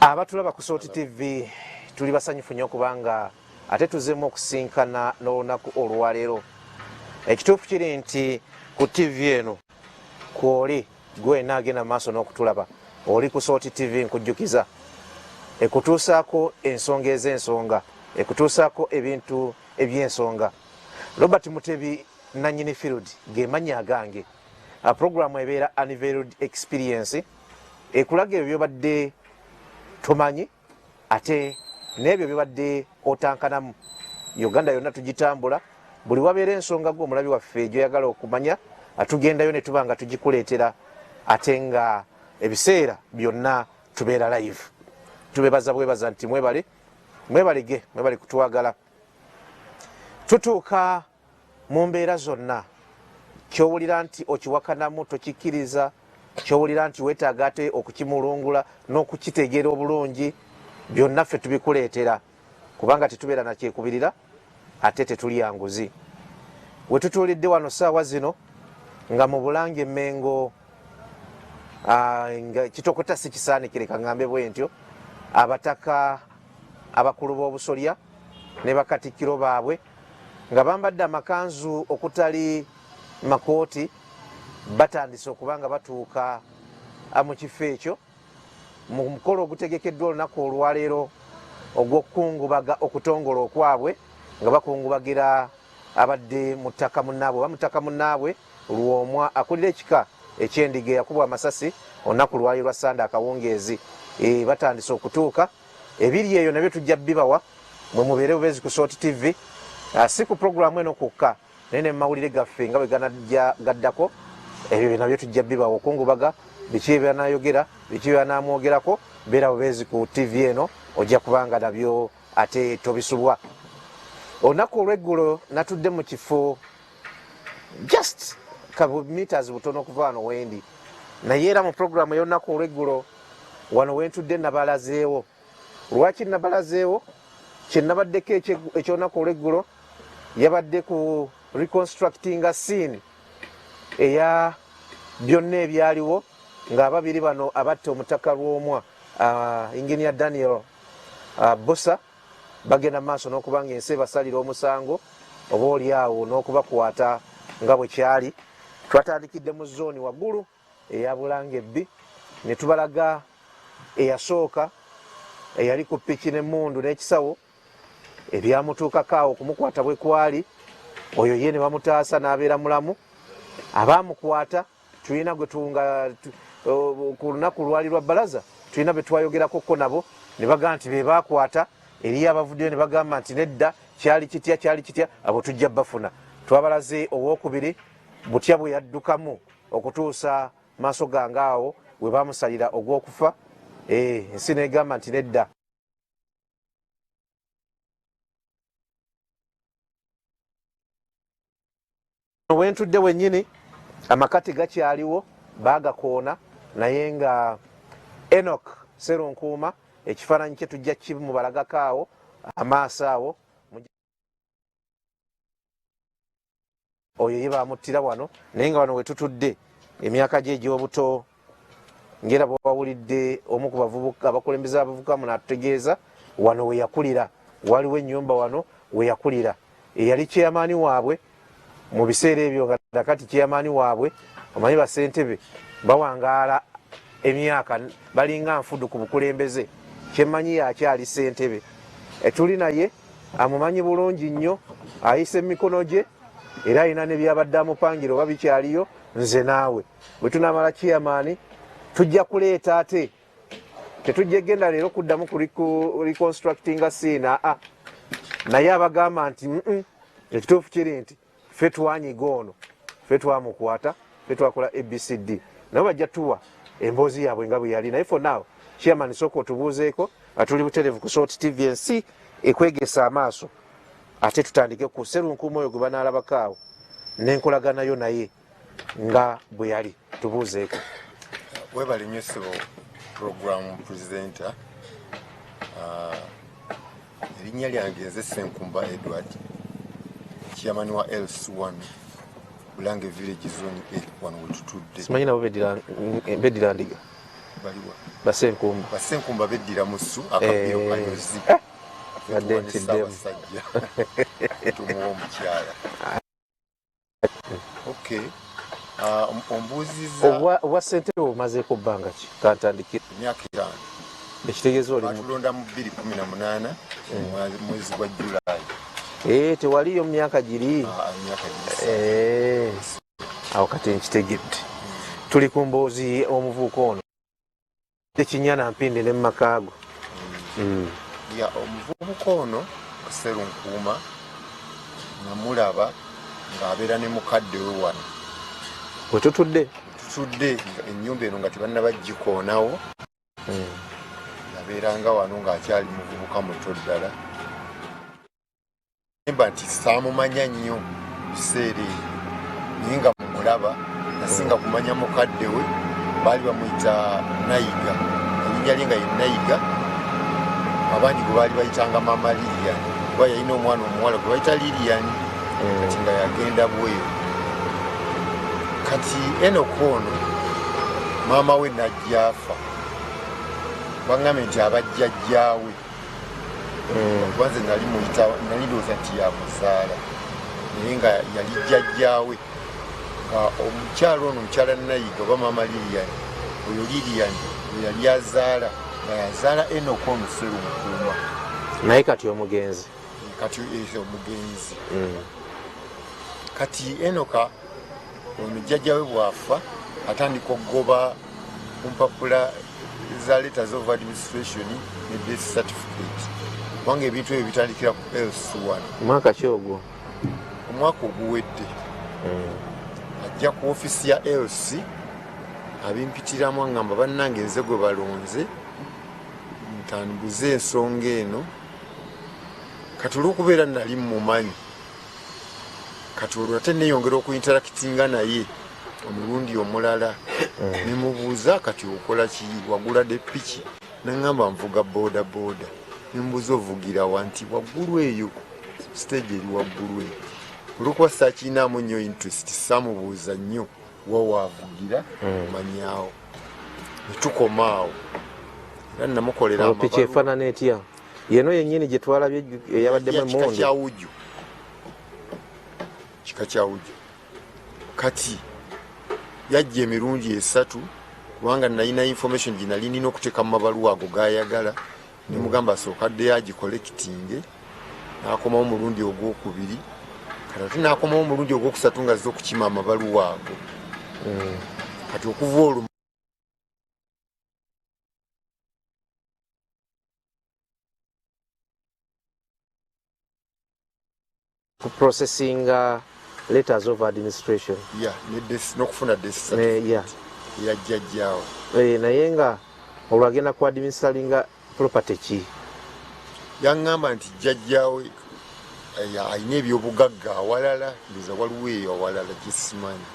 Abatulaba ku Salt TV, tuli basanyufu nnyo kubanga ate tuzeemu okusinkana n'olunaku olwaleero. Ekituufu kiri nti ku TV eno kwoli gwena agenda maaso n'okutulaba, oli ku Salt TV, nkujjukiza ekutuusaako ensonga ez'ensonga, ekutuusaako ebintu eby'ensonga. Robert Mutebi nanyini field ge mannya agange. Puroguramu ebeera Unveiled Experience, ekulaga ebyo byobadde tomanyi ate n'ebyo byobadde otankanamu. Uganda yonna tugitambula, buli wabeera ensonga gwe omulabi waffe gyoyagala okumanya tugendayo ne tuba nga tugikuleetera, ate nga ebiseera byonna tubeera live. Tubebaza bwebaza nti mwebale, mwebalege, mwebale kutwagala. Tutuuka mu mbeera zonna, kyowulira nti okiwakanamu tokikkiriza, kyowulira nti weetaaga ate okukimulungula n'okukitegeera obulungi, byonna ffe tubikuleetera kubanga tetubeera nakyekubirira ate tetulya nguzi. We tutuulidde wano ssaawa zino nga mu Bulange Mengo, nga kitokota si kisaanikire, kaŋŋambe bwe ntyo, abataka abakulu b'obusolya ne bakatikkiro baabwe nga bambadde amakanzu okutali makooti batandise okuba nga batuuka mu kifo ekyo mu mukolo ogutegekeddwa olunaku olwaleero ogw'okukungubaga okutongola okwabwe, nga bakungubagira abadde mutaka munnaabwe oba mutaka munnaabwe Lwomwa akulira ekika eky'Endiga eyakubwa amasasi olunaku lwali lwa Sande akawungeezi. Batandise okutuuka, ebiri eyo nabyo tujja bibawa, mwe mubeere bubeezi ku Salt TV, si ku pulogulaamu eno kwokka naye ne mumawulire gaffe nga bwe ganajja gaddako, ebyo nabyo tujja bibawa. Okungubaga biki ebyanayogera, biki byanamwogerako, beera bubeezi ku TV eno, ojja kubanga nabyo ate tobisubwa. Olunaku olw'eggulo natudde mu kifo just meters butono okuva wano wendi, naye era mu pulogulaamu ey'olunaku olw'eggulo wano wentudde nabalazeewo. Lwaki nabalazeewo? Kye nabaddeko eky'olunaku olw'eggulo yabadde ku reconstructinga scene eya byonna ebyaliwo ng'ababiri bano abatta omutaka Lwomwa, Engineer Daniel Busa, bagenda maaso n'okuba nga ensi ebasalira omusango oba oli awo n'okubakwata nga bwe kyali. Twatandikidde mu zooni waggulu eya Bulange B ne tubalaga eyasooka eyali ku piki n'emmundu n'ekisawo ebyamutuukako awo okumukwata bwe kwali, oyo ye ne bamutaasa n'abeera mulamu. Abaamukwata tulina gwe tunga ku lunaku lwali lwa bbalaza, tulina be twayogerako ko nabo ne bagamba nti be baakwata. Eriyo abavuddeyo ne bagamba nti nedda, kyali kitya, kyali kitya, abo tujja bafuna. Twabalaze owokubiri butya bwe yaddukamu okutuusa maaso gange awo we bamusalira ogw'okufa, ensi n'egamba nti nedda. Wentudde wennyini amakati gakyaliwo, baagakoona, naye nga Enoch Serunkuuma ekifaananyi kye tujja kimubalagako awo amaaso awo, oyo ye bamuttira wano, naye nga wano wetutudde emyaka gye egy'obuto, ngera bwawulidde omu ku bavubuka abakulembeze abavubuka muno atutegeeza wano we yakulira, waliwo ennyumba wano we yakulira, eyali chairman waabwe mu biseera ebyo, nga nakati chairman waabwe. Omanyi basentebe bawangaala emyaka, balinga nfudu ku bukulembeze, kyemmanyi yakyali ssentebe. Tuli naye amumanyi bulungi nnyo, ayise emikono gye era alina ne byabadde amupangira oba bikyaliyo. Nze naawe bwe tunaamala chairman tujja kuleeta, ate tetujja genda leero kuddamu ku reconstructinga scene, aa, naye abagamba nti ekituufu kiri nti ffe twanyiga ono, ffe twamukwata, ffe twakola ABCD, nabo bajja tuwa emboozi yaabwe nga bwe yali. Naye for now, chairman, sooka otubuuzeeko. Tuli butereevu ku Salt TV, ensi ekwegesa amaaso, ate tutandike ku Serunkuuma oyo gwe banaalabako awo n'enkolaganayo naye nga bwe yali. Tubuuzeeko. Webale nnyo ssebo program presenter. Erinnya lyange nze Senkumba Edward, chairman wa LC1 Bulange Village Zone A, wano wetutudde. Simanyi nabo beddira ndiga. Baliwa? Basenkumba. Basenkumba beddira musu, akabbiro kanyozi. Badde ntiddemu. Ssaabasajja tumuwa omukyala. Okay. Ah, ombuuzizza. Obwa ssentebe obumazeeko bbanga ki? Kantandikire. Emyaka 5. Ekitegeeza oli Batulonda mu 2018, mwezi gwa Julayi. Tewaliyo mu myaka giri. Ah, emyaka giri. Awo kati nkitegedde. Tuli ku mboozi omuvubuka ono ekinyana mpindi ne mumakaago. Ya, omuvubuka ono Serunkuuma namulaba ng'abeera ne mukadde we wano. We tutudde. Tutudde ennyumba eno nga tebannaba gikoonawo. Yabeeranga wano ng'akyali muvubuka muto ddala. Mba nti saamumanya nnyo mu biseera ebyo, naye nga mumulaba nasinga kumanya mukadde we. Baali bamuyita Nayiga, erinnya lye nga ye Nayiga. Abandi gwe baali bayitanga Maama Lilian, kuba yalina omwana omuwala gwe bayita Lilian. Kati nga yagenda bweru. Kati Enoka ono maama we najja afa, baŋŋambye nti abajjajjaawe, kuba nze nali muyita, nali ndowooza nti yamuzaala, naye nga yali jjajjaawe. Nga omukyalo ono, omukyala Nayiga oba Maama Lilian, oyo Lilian oyo yali azaala, nga yazaala Enoka ono Serunkuuma. Naye kati omugenzi. Kati omugenzi. Kati Enoka ono jjajjawe bw'afa, atandika okugoba ku mpapula za letters of administration ne death certificate, kubanga ebintu ebyo bitandikira ku LC1. Mwaka ki ogwo? Omwaka oguwedde. Ajja ku ofiisi ya LC, abimpitiramu, aŋŋamba, "Bannange, nze gwe balonze ntambuze ensonga eno." Kati olwokubeera nali mumanyi, kati olwo ate neyongera okuinteractinga naye omulundi omulala. Nemubuuza, "Kati okola ki? Wagula de piki?" Naŋŋamba, "Nvuga boda boda." Nemubuuza, "Ovugira wa?" Nti, "Waggulu eyo, stage eri waggulu eyo." Olwokuba saakiinaamu nnyo interest, saamubuuza nnyo wa waavugira. Manyaawo netukoma awo, era namukolera. Piki efaanana etya? Yeno yennyini gye twalabye eyabaddemu kika emmundu? Kya wuju, kika kya wuju. Kati yajja emirundi 3, kubanga nalina information gye nali nina okuteeka mu mabaluwa ago gayagala. Nemugamba asooka addeyo agicollectinge. N'akomawo omulundi ogwokubiri, kati ate n'akomawo omulundi ogwokusatu nga azze okukima amabaluwa ago. Kati okuva olwo Processinga letters of administration. Ya, n'okufuna death ya. ya jjajjaawo. Naye nga olwo agenda ku administeringa property ki? Yaŋŋamba nti jjajjaawe alina ebyobugagga awalala, ndowooza waliwo eyo awalala gyesimanyi,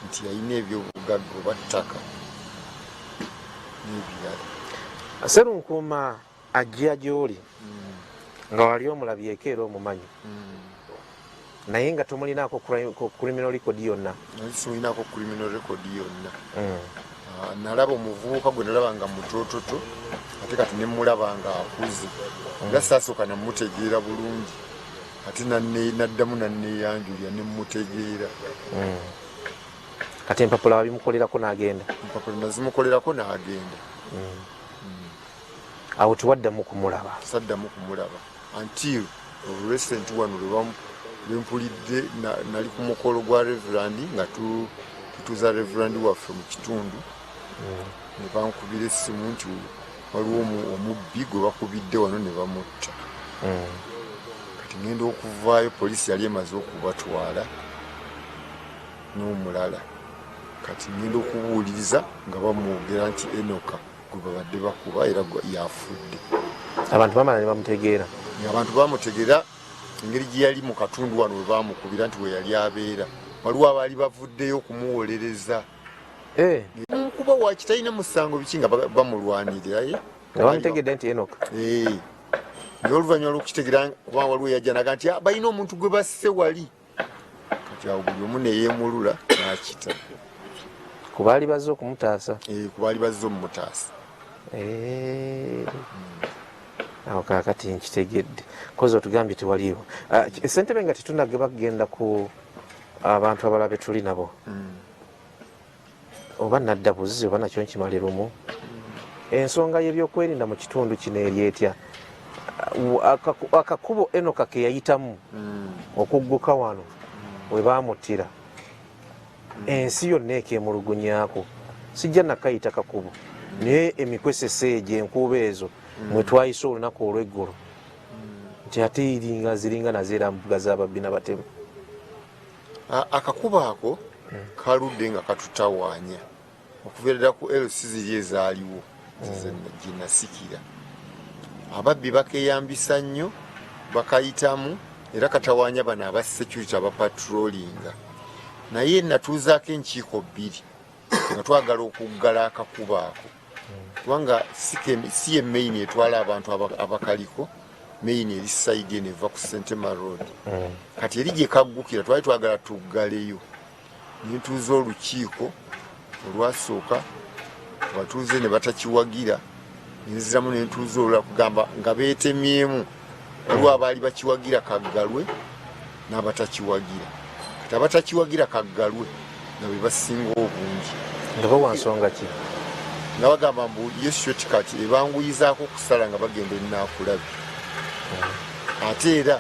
nti alina ebyobugagga oba ttaka n'ebirala. Serunkuuma ajja gy'oli nga wali omulabyeko era omumanyi, naye nga tomulinaako criminal record yonna. Nali simulinako criminal record yonna. Ah, nalaba omuvubuka gwe nalaba nga mutototo, ate kati nemulaba nga akuze, era saasooka namutegeera bulungi, ate naddamu nanneeyanjulira nemutegeera. Kati empapula wabimukolerako n'agenda? Empapula nazimukolerako n'agenda. Awo tewaddamu kumulaba? Saddamu kumulaba until recent wano lwempulidde nali ku mukolo gwa reverand nga tutuuza reverand waffe mu kitundu, ne bankubira essimu nti waliwo omubbi gwe bakubidde wano ne bamutta. Kati ngenda okuvaayo, poliisi yali emaze okubatwala n'omulala. Kati ngenda okubuuliriza nga bamwogera nti Enoka gwe babadde bakuba era yafudde. Abantu bamala ne bamutegeera? Abantu bamutegeera engeri gye yali mu katundu wano we bamukubira, nti we yali abeera waliwo abaali bavuddeyo okumuwolereza. Mukuba waki, talina musango, biki, nga bamulwanirira ye. Nga bamutegedde nti Enoka. Eh. Naye oluvannyuma lwokukitegeera, kuba waliwo yajja naga nti, "Ah, balina omuntu gwe basse wali." Kati awo buli omu neyeemulula n'akita. Kubaali bazze okumutaasa. Eh, kubaali bazze omumutaasa. Eh. Awo kaakati nkitegedde, kozi otugambye tewaliiwo. Ah, ssentebe, nga tetunageba kugenda ku abantu abalala betuli nabo, oba nadda buzi oba nakyo nkimale lumu, ensonga y'ebyokwerinda mu kitundu kino eri etya? Akakubo Enoka ke yayitamu okugguka wano we baamuttira, ensi yonna ekemulugunyaako. Sijja nakayita kakubo, naye emikwesese egyo, enkuubo ezo mwe twayise olunaku olw'eggulo, nti ate iringa ziringa nazo era mbuga z'ababbi n'abatemu. Akakubo ako kaludde nga katutawaanya okuviira ddala ku LC ziri ezaaliwo gye nasikira. Ababbi bakeyambisa nnyo, bakayitamu, era katawaanya bano aba security abapatrolinga. Naye natuuzaako enkiiko bbiri nga twagala okuggala akakubo ako, kubanga si ye main etwala abantu abakaliko. Main eri side eno eva ku Sentema Road. Kati eri gye kaggukira twali twagala tuggaleyo. Nentuuza olukiiko olwasooka, abatuuze ne batakiwagira. Nenziramu nentuuza olulala, kugamba nga beetemyemu, waliwo abaali bakiwagira kaggalwe n'abatakiwagira. Kati abatakiwagira kaggalwe nga be basinga obungi. Nga bawa nsonga ki? Nga bagamba mbu ye shortcut ebanguyizaako okusala nga bagenda enaakulabye, ate era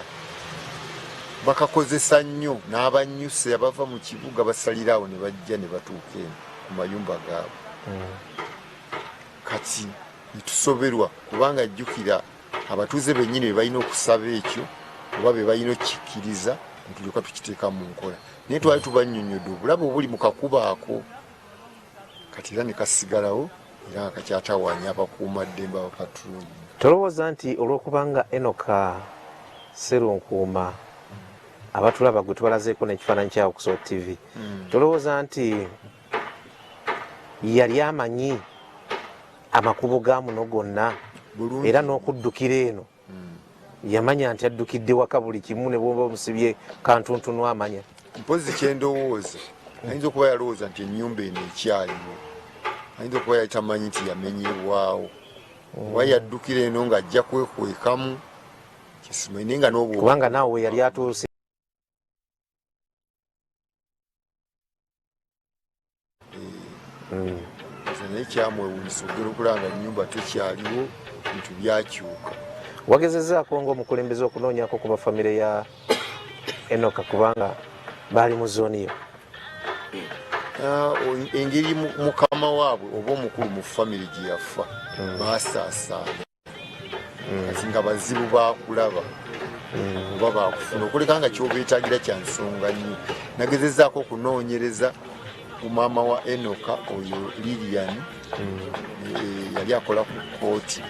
bakakozesa nnyo n'abanyuse abava mu kibuga, basaliraawo ne bajja ne batuuka eno ku mayumba gaabwe. Kati netusoberwa, kubanga jjukira abatuuze bennyini be balina okusaba ekyo oba be balina okukikkiriza netulyoka tukiteeka mu nkola. Naye twali tubannyonnyodde obulabe obuli mu kakubo ako. Kati era ne kasigalawo, era nga kakyatawaanya abakuumaddembe abapatrolling. Tolowooza nti olw'okubanga Enoka Serunkuuma, abatulaba gwe tubalazeeko n'ekifaananyi kyawo ku Salt TV, tolowooza nti yali amanyi amakubo ga muno gonna? Bulungi. Era n'okuddukira eno yamanya nti addukidde waka, buli kimu, ne bwoba omusibye kantuntunu amanya. Mpozi kyendowooza, ayinza okuba yalowooza nti ennyumba eno ekyaliwo. Ayinza okuba yali tamanyi nti yamenyebwawo, oba yaddukira eno ng'ajja kwekwekamu, kyesimanyi, naye nga n'obwo Kubanga naawe we yali atuuse. Naye kyamwewunyisa okugenda okulaba nga ennyumba tekyaliwo, bintu byakyuka. Wagezezaako ng'omukulembeze okunoonyako ku bafamire ya Enoka, kubanga baali mu zooni yo? Ah, engeri mukama waabwe oba omukulu mu famire gye yafa, baasaasaana. Kati nga bazibu bakulaba oba bakufuna, okuleka nga kyobeetagira kya nsonga nnyo. Nagezezaako okunoonyereza ku maama wa Enoka oyo Lilian, yali akola ku kooti,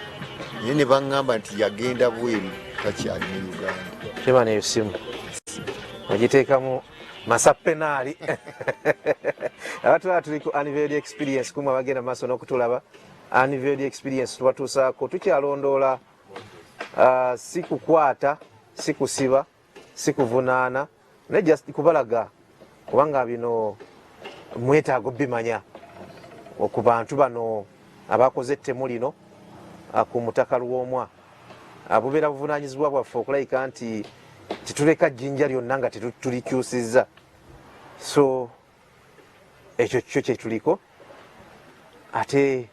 naye ne baŋŋamba nti yagenda bweru, takyali mu Uganda. Keba neyo simu ogiteekamu masapenaali. Abatulaba, tuli ku Unveiled Experience. Kumwe abagenda mu maaso n'okutulaba, Unveiled Experience tubatuusaako. Tukyalondoola, si kukwata, si kusiba, si kuvunaana, naye just kubalaga, kubanga bino mwetaaga obimanya ku bantu bano abakoze ettemu lino ku mutaka Lwomwa. Bubeera buvunanyizibwa bwaffe okulabika nti tetuleka jjinja lyonna nga tetulikyusizza. So ekyo kikyo kyetuliko. Ate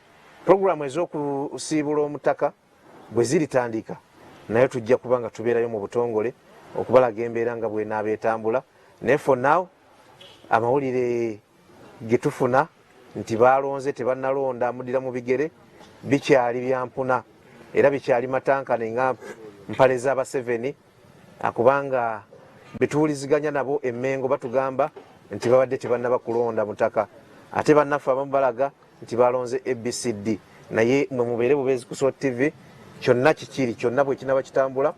puroguramu ez'okusiibula omutaka bwe ziritandika, naye tujja kuba nga tubeerayo mu butongole okubalaga embeera nga bwenaaba etambula. Naye for now, amawulire ge tufuna nti balonze, tebannalonda muddira mu bigere, bikyali byampuna era bikyali matankane nga mpale z'Abaseveni, kubanga betuwuliziganya nabo Emmengo batugamba nti babadde tebannaba kulonda mutaka, ate bannaffe abamu balaga nti balonze ABCD. Naye mwe mubeere bubeezi ku Salt TV, kyonna kikiri, kyonna bwe kinaba kitambula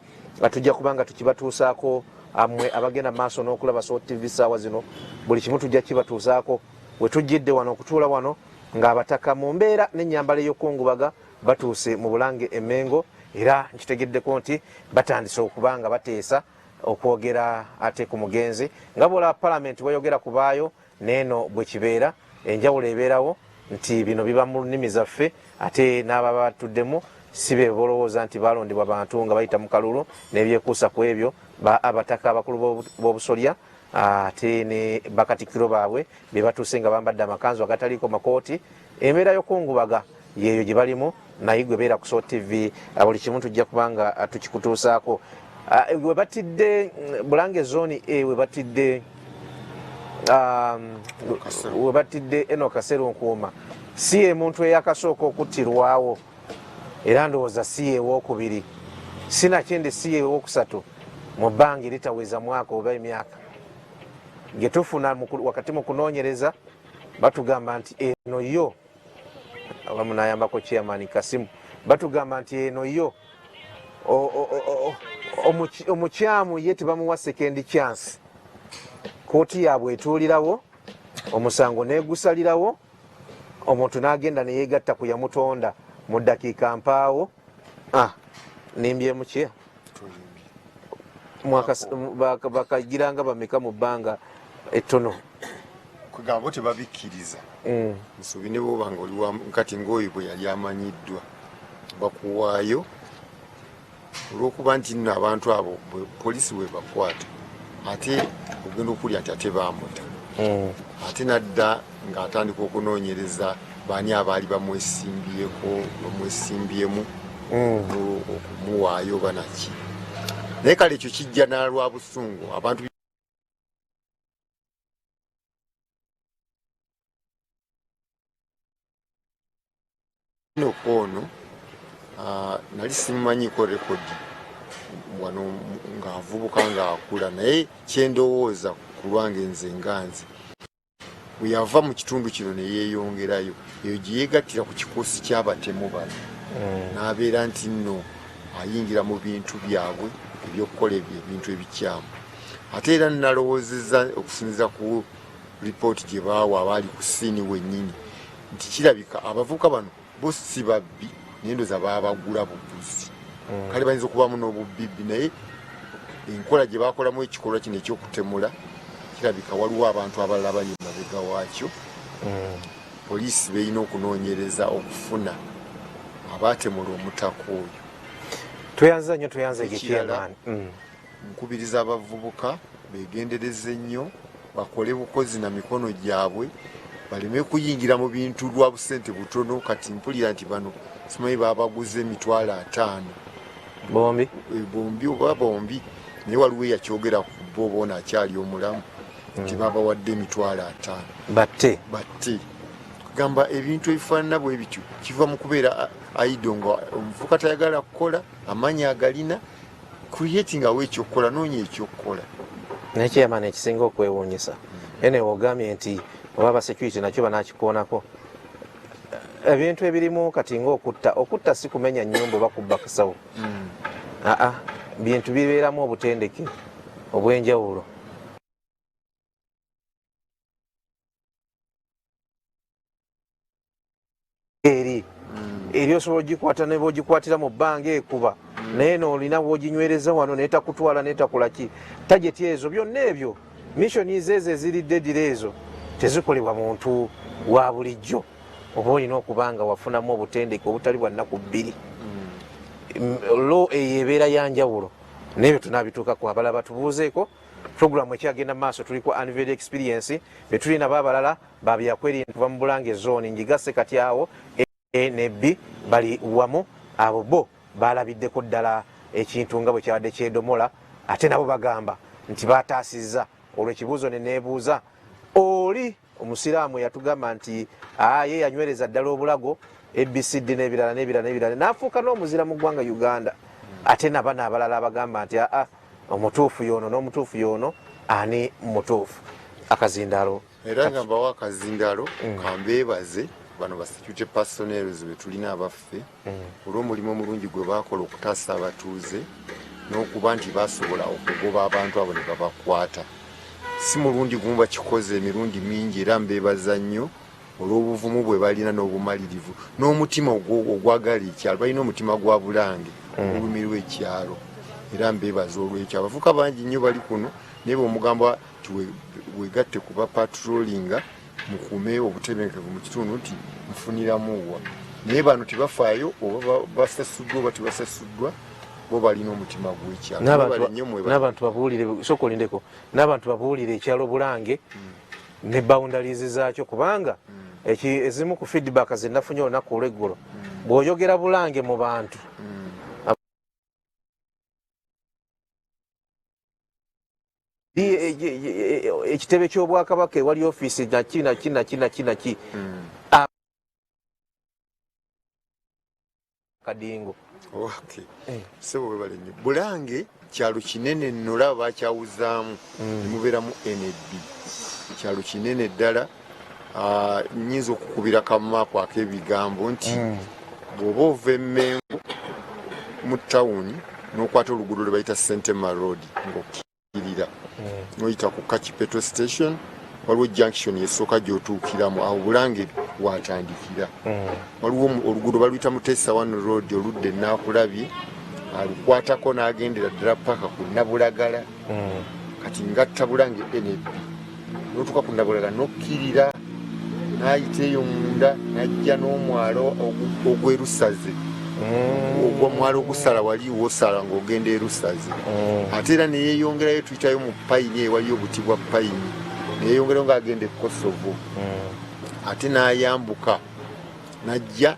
tujja kuba nga tukibatuusaako. Mmwe abagenda maaso n'okulaba Salt TV saawa zino, buli kimu tujja kibatuusaako. We tujjidde wano okutuula wano ng'abataka mu mbeera n'ennyambala ey'okungubaga batuuse mu Bulange Emmengo, era nkitegeddeko nti batandise okuba nga bateesa okwogera ate ku mugenzi. Nga bwolaba palamenti weyogera ku baayo, neeno bwe kibeera. Enjawulo ebeerawo nti bino biba mu nnimi zaffe, ate n'ababa batuddemu si be bolowooza nti balondebwa bantu nga bayita mu kalulu n'ebyekuusa ku ebyo. Abataka abakulu b'obusolya ate ne bakatikkiro baabwe be batuuse nga bambadde amakanzu agataliiko makooti. Embeera y'okungubaga yeeyo gye balimu, naye gwe beera ku Salt TV, buli kimu tujja kubanga tukikutuusaako. We batidde Bulange Zone A, we batidde we batidde Enock Sserunkuuma, si ye muntu eyakasooka okuttirwawo, era ndowooza si ye wookubiri, sinakindi si ye wookusatu mu bbanga eritaweza mwaka oba emyaka gye tufuna. Wakati mu kunoonyereza batugamba nti eno yo abamu nayambako chairman Kasimu, batugamba nti eno yo omukyamu ye tebamuwa second chance, kooti yaabwe etuulirawo omusango negusalirawo omuntu n'agenda neyegatta ku yamutonda mu ddakiika mpaawo. Nimbyemu ki? Bakagiranga bameka mu bbanga ettono? Kugamba tebabikkiriza. Nsuubi ne bwoba nga oli kati ngaoyo bwe yali amanyiddwa, bakuwaayo olwokuba nti nno abantu abo poliisi bwebakwata, ate ogenda okulya nti ate bamuta, ate nadda ng'atandika okunoonyereza baani abaali bamwesimbyeko, bamwesimbyemu okumuwaayo oba naki. Naye kale ekyo kijja nalwa busungu abantu. Ono nali simumanyiko rekodi wano ng'avubuka ng'akula, naye kyendowooza ku lwange nze nga nze, bwe yava mu kitundu kino ne yeeyongerayo eyo gye yeegattira ku kikoosi ky'abatemu bano, n'abeera nti nno ayingira mu bintu byabwe ebyokukola ebyo ebintu ebikyamu. Ate era nalowoozezza okusinziira ku ripooti gye baawa abaali ku scene wennyini nti kirabika abavubuka bano bo si babbi, naye ndoza baabagula buguzi. Kale bayinza okubamu n'obubibbi, naye enkola gye bakolamu ekikolwa kino ekyokutemula kirabika waliwo abantu abalala bali emabega waakyo. Poliisi beerina okunoonyereza okufuna abaatemula omutaka oyo. Tweyanza nnyo, tweyanza. Ekirala, nkubiriza abavubuka begendereze nnyo, bakole bukozi na mikono gyabwe, baleme kuyingira mu bintu lwa busente butono. Kati mpulira nti bano simanyi babaguze 50,000. Bombi? Bombi oba bombi, naye waliwo eyakyogera ku bo boona akyali omulamu nti babawadde 50,000. Batte. Batte. Kugamba ebintu ebifaanana bwe bityo kiva mu kubeera idle, nga omuvubuka tayagala kukola, amaanyi agalina creating awo ekyokukola, noonya ekyokukola. Naye chairman, ekisinga okwewuunyisa ene ogambye nti oba aba security nakyo banakikoonako ebintu ebirimu kati ngaokutta, okutta si kumenya nyumba oba kubba kasawo. Aa, bintu bibeeramu obutendeke obw'enjawulo. Eri osobola ogikwata ne bwogikwatira mu bbanga ekuba, naye noolina bwoginywereza wano netakutwala netakulaki target. Ezo byonna ebyo missions ezo eziridde edira ezo tezikolebwa muntu wa bulijjo, oba olina okuba nga wafunamu obutendeke obutali bwa nnaku 2. Lo eyo ebeera yanjawulo, nebyo tunabituukako. Abalala batubuuzeeko. Programu ekyagenda mu maaso, tuli ku Unveiled Experience, betuli nabo abalala babyakwerinda kuva mu Bulange Zone, njigase kati awo A ne B bali wamu. Abo bo balabiddeko ddala ekintu nga bwe kyabadde kyedomola, ate nabo bagamba nti bataasizza. Olwo ekibuuzo ne neebuuza, oli omusiraamu yatugamba nti ye yanywereza ddala obulago ABCD n'ebirala n'ebirala n'ebirala n'afuuka n'omuzira mu ggwanga Uganda, ate nabano abalala abagamba nti aa omutuufu y'ono n'omutuufu y'ono, ani mutuufu? Akazindaalo. Era nga mbawo akazindaalo, kambeebaze bano ba security personnels be tulina abaffe olw'omulimu omulungi gwe bakola okutaasa abatuuze n'okuba nti basobola okugoba abantu abo ne babakwata. Si mulundi gumu, bakikoze emirundi mingi, era mbeebaza nnyo olw'obuvumu bwe balina n'obumalirivu n'omutima ogwagala ekyalo. Balina omutima gwa Bulange ogulumirwa ekyalo, era mbeebaza olwekyo. Abavubuka bangi nnyo bali kuno, naye bwomugamba nti wegatte kuba patrollinga. Mukuume obutebenkevu mu kitundu nti nfuniramu wa, naye bano tebafaayo oba basasuddwa oba tebasasuddwa, bo balina omutima gw'ekyalo. N'abantu babuulire, sooka olindeko, n'abantu babuulire ekyalo Bulange ne boundaries zaakyo, kubanga ezimu ku feedback zenafunye olunaku olweggulo, bw'oyogera Bulange mu bantu, ekitebe ky'Obwakabaka ewali ofiisi naki naki naki naki naki, kadingo. Okay. Sebo, webale nnyo. Bulange kyalo kinene nno, olaba bakyawuzaamu nemubeeramu NB. Kyalo kinene ddala. Ah, nyinza okukubira kamaapu ak'ebigambo nti bw'oba ova Emmengo mu tawuni n'okwata oluguudo lwe bayita Sentema Road, ng'okkirira n'oyita ku Kaki petrol station, waliwo junction esooka gy'otuukiramu, awo Bulange watandikira. Waliwo oluguudo baluyita Mutesa One Road, oludda Enaakulabye, alukwatako n'agendera ddala paka ku Nabulagala. Kati ngatta Bulange NB notuuka ku Nabulagala, nokkirira n'ayita eyo munda, n'ajja n'omwalo ogw'erusaze, ogwomwalo ogusala wali wosala ng'ogenda erusaze. Ate era neyeyongerayo, tuyitayo mu payini, ewali obuti bwa payini, neyeyongerayo ng'agenda e Kosovo. Ate n'ayambuka n'ajja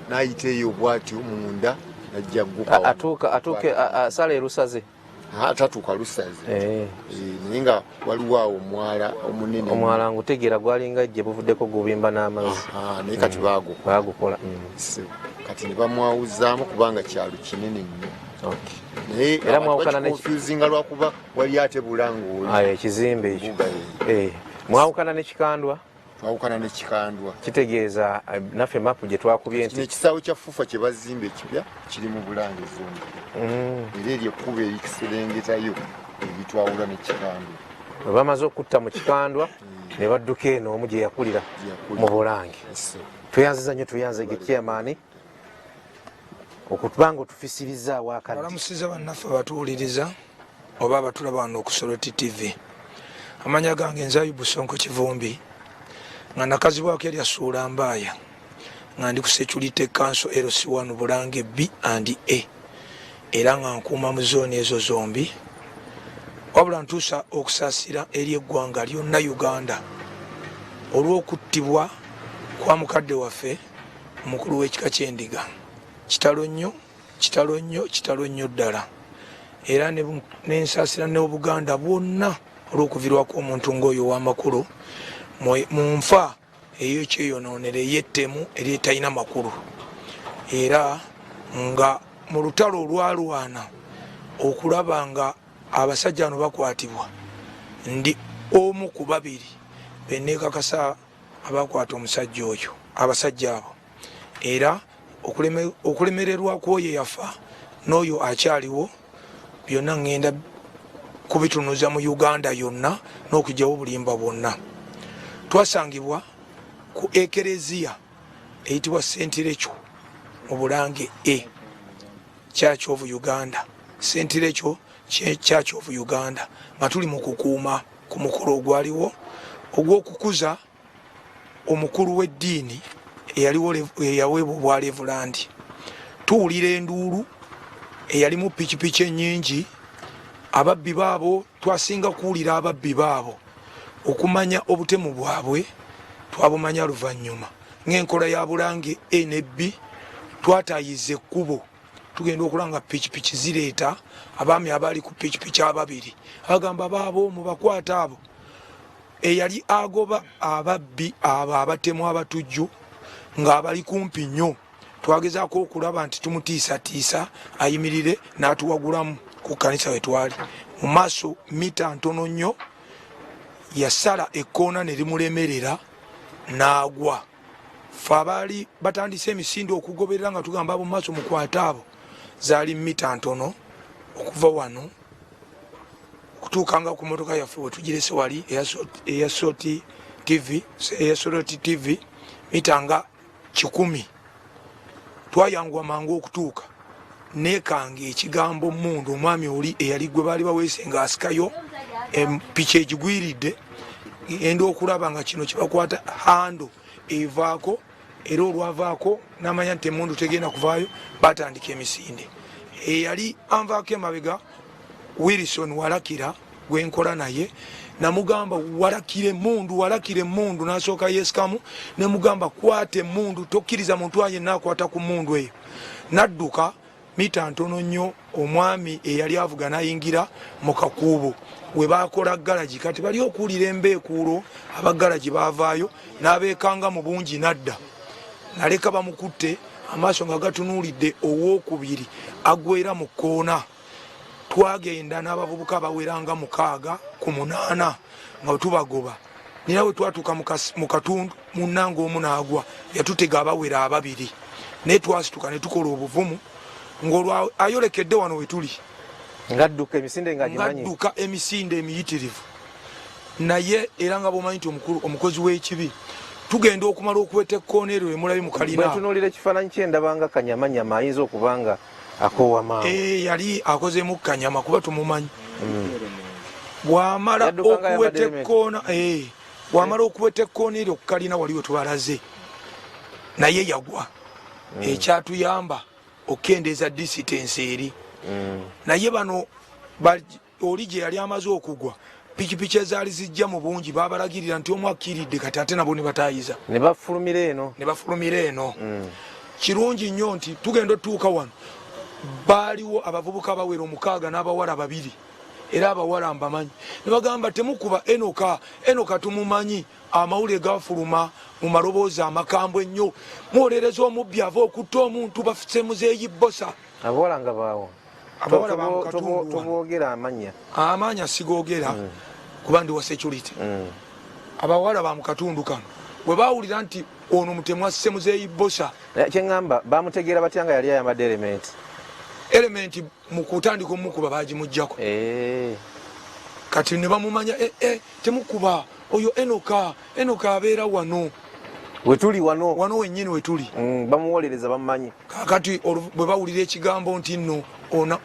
n'ayita eyo bwatyo munda, n'ajja gguka. Atuuke asala erusaze? Tatuuka Lusaze. Naye nga waliwo awo omwala omunene. Omwala ngutegeera, gwalinga gye buvuddeko gubimba n'amazzi. Naye kati baagukola. Bagukola. Kati ne bamwawuzaamu kubanga kyalo kinene nnyo. Naye Era mwawukana confusinga lwakuba wali ate Bulange oli. Ayo ekizimbe ekyo. Mbuga ye. Mwawukana ne Kikandwa? Twawukana ne Kikandwa. Kitegeeza naffe mapu gye twakubye kino nti ekisaawe kya FUFA kye bazimba ekipya kiri mu Bulange zone. Era eryo ekkubo erikiserengetayo eritwawula ne Kikandwa. Bwe bamaze okutta mu Kikandwa ne badduka eno omu gye yakulira. Gye yakulira. Mu Bulange. Esse. Tweyanziza nnyo, tweyanzege chairman okutubanga otufisirizaawo akadde. Balamusiza bannaffe abatuwuliriza oba abatulaba wano ku Soroti TV. Amanya gange nze Ayubu Sonko Kivumbi, nga nakazibwako erya Suula Mbaaya, nga ndi ku Security Council LC1 Bulange B and A, era nga nkuuma mu zooni ezo zombi. Wabula ntuusa okusaasira eri eggwanga lyonna Uganda olw'okuttibwa kwa mukadde waffe omukulu w'ekika ky'Endiga. Kitalo nnyo, kitalo nnyo, kitalo nnyo ddala. Era nensaasira n'Obuganda bwonna olw'okuvirwako omuntu ng'oyo ow'amakulu mu nfa ey'ekyeyonoonero, ey'ettemu eryetalina makulu. Era nga mu lutalo olwalwana okulaba nga abasajja bano bakwatibwa, ndi omu ku babiri beneekakasa abakwata omusajja oyo, abasajja abo. Era okulemererwa kw'oyo yafa n'oyo akyaliwo byonna ŋŋenda kubitunuza mu Uganda yonna n'okugyawo obulimba bwonna. Twasangibwa ku ekereziya eyitibwa St Recho mu Bulange A Church of Uganda, St Recho Church of Uganda, nga tuli mu kukuuma ku mukolo ogwaliwo ogw'okukuza omukulu w'eddiini eyaliwo eyaweebwa obwa levulandi. Tuwulira enduulu eyalimu pikipiki ennyingi, ababbi baabo. Twasinga kuwulira ababbi baabo, okumanya obutemu bwabwe twabumanya luvannyuma. Ng'enkola ya Bulange A ne B, twatayiza ekkubo, tugenda okulanga pikipiki zireeta abaami abaali ku pikipiki ababiri, agamba baabo mubakwata abo. Eyali agoba ababbi abo abatemu abatujju ng'abali kumpi nnyo, twagezaako okulaba nti tumutiisatiisa ayimirire, n'atuwagulamu ku kkanisa we twali mu maaso mita ntono nnyo. Yasala ekkoona ne limulemerera n'agwa. Fe abaali batandise emisinde okugoberera nga tugamba abo mu maaso mukwate abo, zaali mita ntono okuva wano okutuukanga ku motoka yaffe wetugirese wali eya Soti TV, eya Soroti TV, mita nga 100. Twayanguwa mangu okutuuka, nekanga ekigambo mundu omwami oli eyali gwe baali baweese ng'asikayo empiki egigwiridde. Enda okulaba nga kino kibakwata hando evaako, era olwavaako namanya nti emundu tegenda kuvaayo, batandika emisinde. Eyali anvaako emabega Wilson Walakira gwenkola naye, namugamba walakira emundu, walakira emundu, nasooka yesikamu, nemugamba kwata emundu, tokkiriza muntu yenna akwata ku mundu eyo. Nadduka mita ntono nnyo, omwami eyali avuga nayingira mu kakuubo we bakola galagi. Kati bali okuwulira embeekuulo, aba galagi baavaayo n'abeekanga mu bungi, nadda naleka bamukutte amaaso nga gatunuulidde owokubiri agwera mu kkoona. Twagenda n'abavubuka abaweranga 6 ku 8 nga tubagoba, nina bwe twatuuka mu katundu munnanga omu n'agwa, yatutega abawera ababiri, naye twasituka ne tukola obuvumu ng'olwo ayolekedde wano we tuli, ngadduka emisinde ng'agimanyi, ngadduka emisinde emiyitirivu. Naye era nga bw'omanyi nti omukozi w'ekibi, tugenda okumala okuweta ekkoona eryo emulabi mu kalina. Bwe ntunuulira ekifaananyi kye ndabanga kanyamanyama, ayinza okuba nga akoowa mangu. Yali akozeemu kanyama kuba tumumanyi. Bw'amala okuweta ekkoona, bw'amala okuweta ekkoona eryo ku kalina wali we tubalaze, naye yagwa. Ekyatuyamba okukendeeza distance eri. Naye bano oli gye yali amaze okugwa, pikipiki ezaali zijja mu bungi babalagirira nti omu akkiridde, kati ate nabo ne bataayiza ne bafulumira eno, ne bafulumira eno. Kirungi nnyo nti tugenda otuuka wano baaliwo abavubuka bawera 6 n'abawala 2, era abawala mbamanyi, ne bagamba temukuba Enoka, Enoka tumumanyi. Amawulire gafuluma mu maloboozi amakambwe ennyo, muwolereza omubbi ava okutta omuntu, bafuse muzeeyi Bbosa. Abawala nga baawo abawala bamukatundu tobogera amanya, amanya sigogera kuba ndi wa security. Abawala ba mukatundu kano bwe bawulira nti ono mutemu asse muzeeyi Bbosa, kyeŋŋamba bamutegeera batya nga yali ayambadde element? Element mu kutandika omukuba bagimuggyako. Kati ne bamumanya, temukuba oyo Enoka, Enoka abeera wano wetuli wano, wano wennyini wetuli. Bamuwolereza bamumanyi. Kakati bwe bawulira ekigambo nti nno ona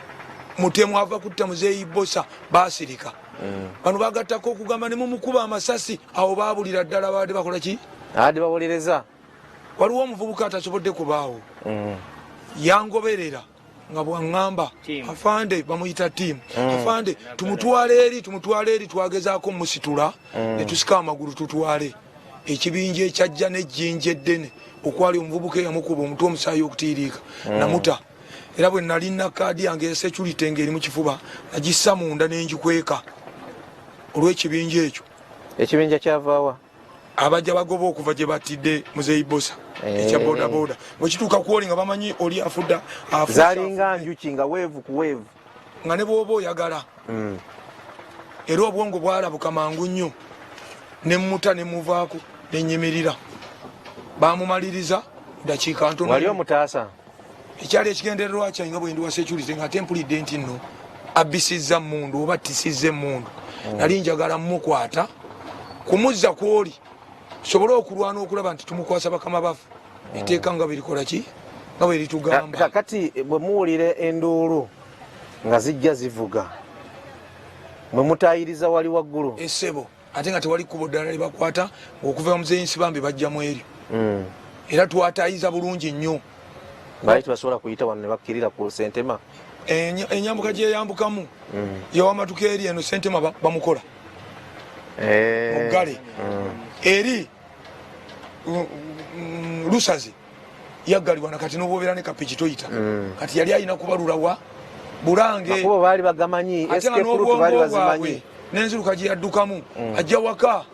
mutemu ava kutta muzeeyi Bbosa, baasirika. Bano bagattako okugamba ne mumukuba amasasi, awo baabulira ddala babadde bakola ki? Abadde bawolereza. Waliwo omuvubuka atasobodde kubaawo, yangoberera nga bwaŋŋamba afande, bamuyita tiimu, afande tumutwale eri, tumutwale eri. Twagezaako musitula ne tusika amagulu tutwale ekibinja ekyajja n'ejjinja eddene okwali omuvubuka eyamukuba omutwe omusaayi okutiiriika, namuta. Era bwe nalina kaadi yange ya security ng'eri mu kifuba, nagissa munda ne ngikweka olw'ekibinja ekyo. Ekibinja kyavaawa? Abajja bagoba okuva gye batidde muzeeyi Bbosa, ekya bodaboda bwekituuka kwoli nga bamanyi oli afudda. Zalinga njuki nga weevu ku weevu, nga ne bwoba oyagala. Era obwongo bwalabuka mangu nnyo, nemuta nemuvaako nenyimirira, bamumaliriza dakiika ntono. Wali omutaasa? Ekyali ekigendererwa kyange nga bwendi wa security, nga ate mpulidde nti nno abbisizza mundu oba attisizza emundu, nali njagala mukwata kumuzza kwoli sobole okulwana okulaba nti tumukwasa bakama baffe, etteeka nga bwerikola ki, nga bweritugamba. Kakati bwe muwulira enduulu nga zijja zivuga, mwe mutayiriza wali waggulu? Esebo, ate nga tewali kkubo ddala libakwata okuva muzeeyi Nsibambi bajjamu eryo. Era twatayiza bulungi nnyo. Baali tebasobola kuyita wano ne bakkirira ku Sentema? Enyambuka gyeyambukamu yawamatuka eri eno Sentema bamukola muggale eri Lusaze yaggalibwa, nakati nobwobeera ne kapiki toyita. Kati yali alina kubalulawa Bulange. Makubo baali bagamanyi, ate nga escape route baali n'obwongo bazimanyi. bwabwe n'enziruka gye yaddukamu ajja waka,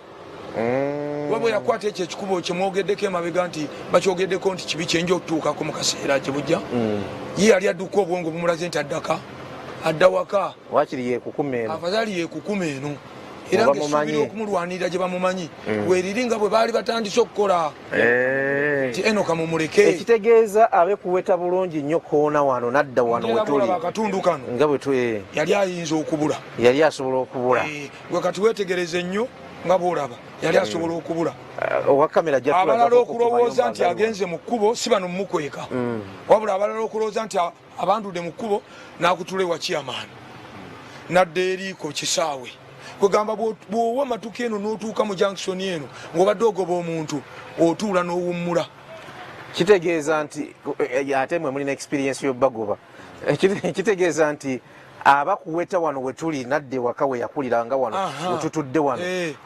kuba bwe yakwata ekyo ekikubo kyemwogeddeko emabega nti bakyogeddeko nti kibi kyenja okutuukako mu kaseera gye bujja, ye yali adduka obwongo bumulaze nti addaka adda waka. Wakiri yekukuma eno. Afadhali yekukuma eno, era Oba ngaessuubira mumanyi. okumulwanirira gye bamumanyi weriri, nga bwe baali batandise okukola nti Enoka mumuleke. Ekitegeeza abe kuweta bulungi nnyo koona wano nadda wano Era wetuli bw'olaba akatundu kano, nga bwe tu yali ayinza okubula. Yali asobola okubula. Gwe kati weetegereze nnyo nga bw'olaba yali asobola okubula. Owa kamera ajja abalala tulagako ku okulowooza mayumba nti agali agenze mu kkubo, si bano mumukweka, wabula abalala okulowooza nti abandudde mu kkubo n'akutula ewa chairman nadda eri ku kisaawe. Kwegamba bw'owa matuka eno n'otuuka mu junction eno ng'obadde ogoba omuntu, otuula n'owummula. Kitegeeza nti ate mwe mulina experience y'obagoba. Kitegeeza nti abakuweta wano wetuli nadde waka we yakulira nga wano wetutudde wano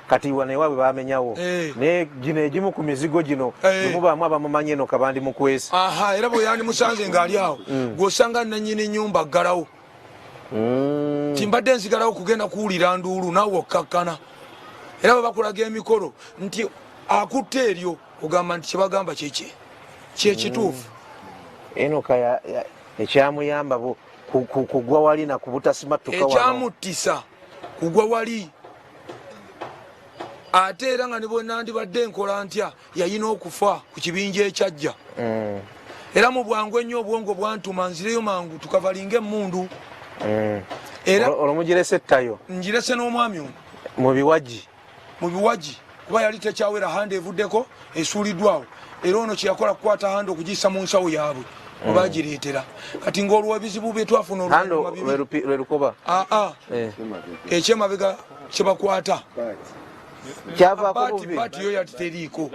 kati wano ewaabwe bamenyawo, naye gino egimu ku mizigo gino bwemubaamu abamumanyi eno kabandi mukwesi. Era bwe yandimusanze ng'ali awo, gw'osanga nannyini nyumba ggalawo. Timbadde nzigalawo kugenda kuwulira nduulu, naawe okkakkana. Era bwe bakulaga emikolo nti akutte eryo, ogamba nti kyebagamba kyeki kyekituufu. Enoka ekyamuyamba kugwa wali na kubutasimattuka wano. Ekyamuttisa kugwa wali, ate era nga ne bwenandibadde nkola ntya, yayina okufa ku kibinja ekyajja. Era mu bwangu ennyo obwongo bwantuma nzireyo mangu tukavalinga emmundu. Era olwo mugirese ettayo? Ngirese n'omwami ono. Mu biwagi? Mu biwagi, kuba yali tekyawera, handle evuddeko esuuliddwawo. Era ono kyeyakola kukwata handle okugiyisa mu nsawo yaabwe webagireetera. Kati ng'olwo ebizibu bye twafuna handle oluvannyuma bibiri. Lwe lukoba. Aa, ekyemabega kyebakwata. Kyavaako baati bubi. Baati yo yali teriiko.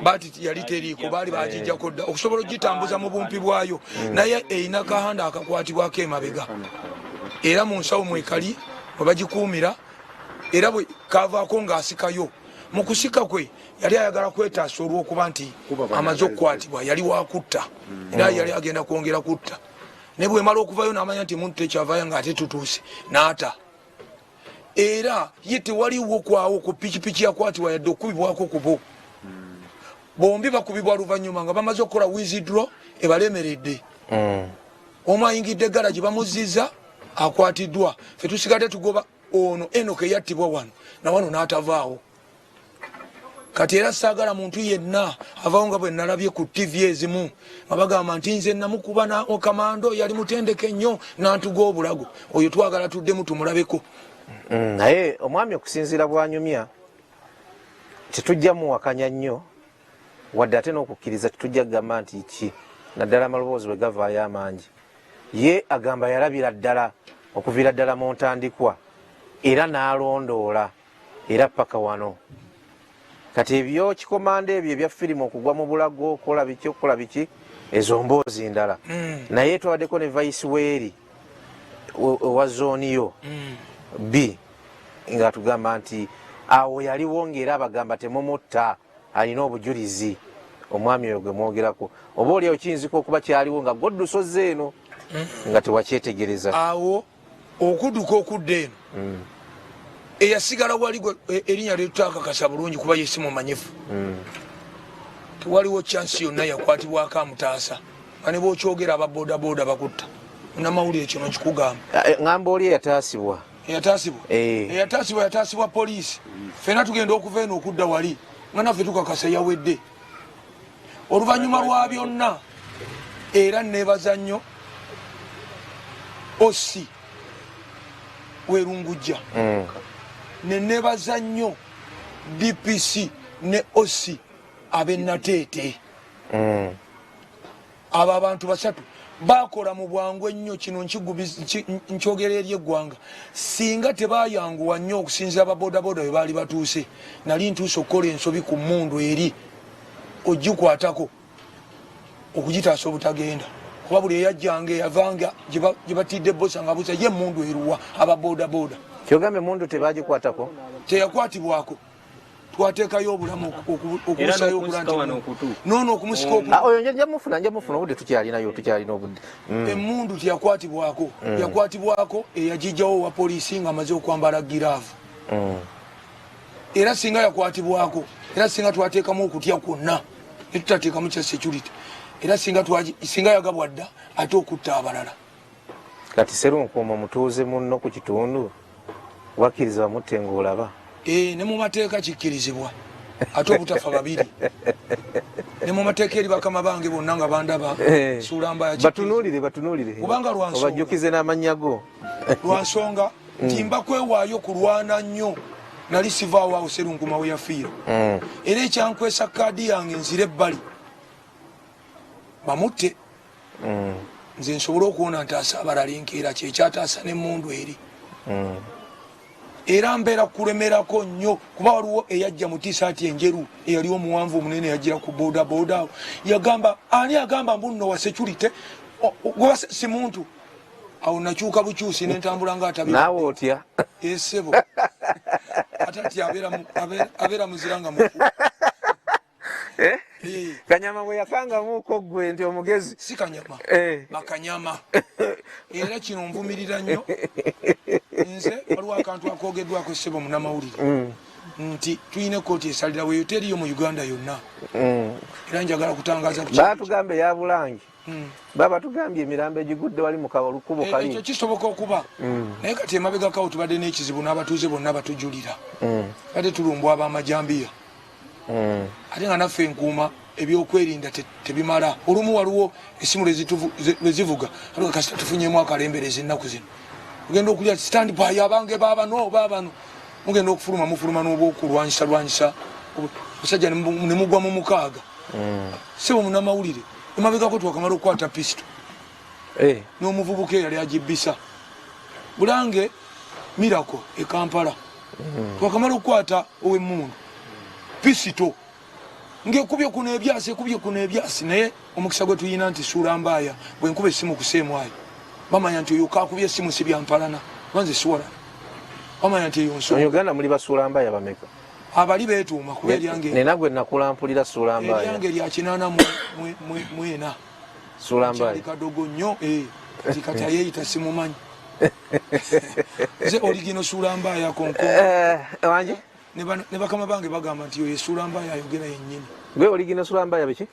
Baati yali teriiko, baali bagijjako dda okusobola ogitambuza mu bumpi bwayo, naye erina kahandle akakwatibwako emabega, era mu nsawo mwekali mwe bagikuumira. Era bwe kavaako ng'asikayo, mu kusika kwe yali ayagala kwetaasa olw'okuba nti amaze okukwatibwa, yali wakutta, era yali agenda kwongera kutta. Naye bwemala okuvayo n'amanya nti muntu tekyavayo ng'ate tutuuse n'ata. Era ye tewaliwo kwawo ku pikipiki yakwatibwa yadde okukubibwako kubo. Bombi bakubibwa luvannyuma nga bamaze okukola withdraw ebalemeredde. Omu ayingidde garagi, bamuzziza, akwatiddwa. Fe tusigadde tugoba ono Enoka eyattibwa wano na wano n'atavaawo. Kati era saagala muntu yenna avaawo nga bwe nalabye ku TV ezimu nga bagamba nti nze namukuba na kamando yali mutendeke nnyo nantuga obulago. Oyo twagala tuddemu tumulabeko. Naye omwami okusinziira bwanyumya tetujja muwakanya nnyo, wadde ate n'okukkiriza tetujja kugamba nti ki, naddala amaloboozi bwe gavaayo amangi. Ye agamba yalabira ddala okuviira ddala mu ntandikwa era n'alondoola era paka wano. Kati ebyo kikomando ebyo ebya firimu okugwa mu bulago, okukola biki, okukola biki, ezo mboozi ndala. Naye twabaddeko ne vice weeri owa zooni yo B ng'atugamba nti awo yaliwo ng'era abagamba temumutta, alina obujulizi omwami oyo gwe mwogerako. Oba oliawo kiyinzika okuba kyaliwo nga goddusoze eno nga tewakyetegereza. Awo okudduka okudda eno, eyasigala wali erinnya lyetutakakasa bulungi kuba ye si mumanyifu, tewaliwo chansi yonna yakwatibwako amutaasa, nga ne bwokyogera aba bodaboda bakutta. Munamawulire, kino nkikugamba. Ŋŋamba oli eyataasibwa. Eyataasibwa? Eyataasibwa yataasibwa poliisi. Fena tugenda okuva eno okudda wali nga naffe tukakasa yawedde. Oluvannyuma lwa byonna, era nebaza nnyo OC werungujja, nenebaza nnyo DPC ne OC ab'enateete. Abo abantu basatu bakola mu bwangu ennyo. Kino nkyogera eri eggwanga, singa tebayanguwa nnyo okusinzira ababodaboda bwe baali batuuse, nali ntuuse okukola ensobi ku mundu eri ogikwatako okugitaasa obutagenda, kuba buli eyajjanga eyavanga gye batidde bosa nga busa ye emundu eruwa ababodaboda. Kyogambye emundu tebagikwatako? Teyakwatibwako. Twateekayo obulamu okubusayo okula nti noono okumusika. Oyo nja mufuna, nja mufuna, obudde tukyalinayo, tukyalina obudde. Emundu teyakwatibwako. Yakwatibwako eyagijjawo wa poliisi nga amaze okwambala giraavu. Era singa yakwatibwako, era singa twateekamu okutya kwonna netutateekamu kya security, era singa yagabwa dda ate okutta abalala. Kati Serunkuuma omutuuze munno ku kitundu wakkiriza bamutte ng'olaba? Ne mu mateeka kikkirizibwa, ate obutafa babiri. Ne mu mateeka eri bakama bange bonna nga bandaba, suula mbaya. Batunuulire, batunuulire. Kubanga lwansonga. Obajjukize n'amannya go. Lwansonga nti mba kwewaayo kulwana nnyo, nali sivaawo awo Serunkuma we yafiira. Era ekyankwesa kaadi yange nzire ebbali bamutte, nze nsobole okuwona ntaasa abalala enkeera, kyekyataasa n'emmundu eri. Era mbeera kulemerako nnyo kuba waliwo eyajja mu tisaati enjeru eyali omuwanvu omunene yajira ku bodaboda awo yagamba ani agamba mbu nno wa security si muntu. Awo nakyuka bukyusi nentambula nga atabi. Naawe otya? Esebo ate ati abeera muzira nga mufu. Eh? Eh. Kanyama bwe yakangamuuko ggwe nti omugezi. Si kanyama. Bakanyama. Era kino nvumirira nnyo. Nze waliwo akantu akoogeddwako ssebo munnamawulire. Nti tulina ekkooti esalirawo eyo teriyo mu Uganda yonna. Era njagala kutangaza ku kintu. Baatugamba eya Bulange. Baba tugambye emirambo egigudde wali mu kalukubo kali. Ekyo kisoboka okuba. Naye kati emabegako tubadde n'ekizibu n'abatuuze bonna batujulira. Ate tulumbwa ab'amajambiya. Ate nga naffe enkuuma ebyokwerinda tebimala. Olumu waliwo essimu lwe zivuga, ate kasita tufunyemu akalembereza ennaku zino. Ogenda okulya stand by abange baabano baabano. Mugenda okufuluma mufuluma n'obwokulwanyisa lwanyisa. Omusajja ne mugwa mu mukaaga. Ssebo munnamawulire, emabegako twakamala okukwata pisito. N'omuvubuka eyali agibbisa. Bulange Miracle e Kampala. Twakamala okukwata ow'emmundu. Pisito. Ng'ekubye kuno ebyasi, ekubye kuno ebyasi, naye omukisa gwe tulina nti Suula Mbaaya bwe nkuba essimu ku seemu ayo. Bamanya nti oyo kaakubye essimu si bya mpalana, kuba nze siwalana. Bamanya nti eyo nsonga. Mu Uganda muli basuula Mbaaya bameka? Abali beetuuma kuba eryange. Nina gwe nakula mpulira Suula Mbaaya. Eryange lya 84. Suula Mbaaya. Kyali kadogo nnyo, Kati kati ayeeyita simumanyi. Nze oligino Suula Mbaaya konko. Wangi? Ne bakama bange bagamba nti oyo Suula Mbaaya ayogera yennyini. Gwe oligino Suula Mbaaya biki?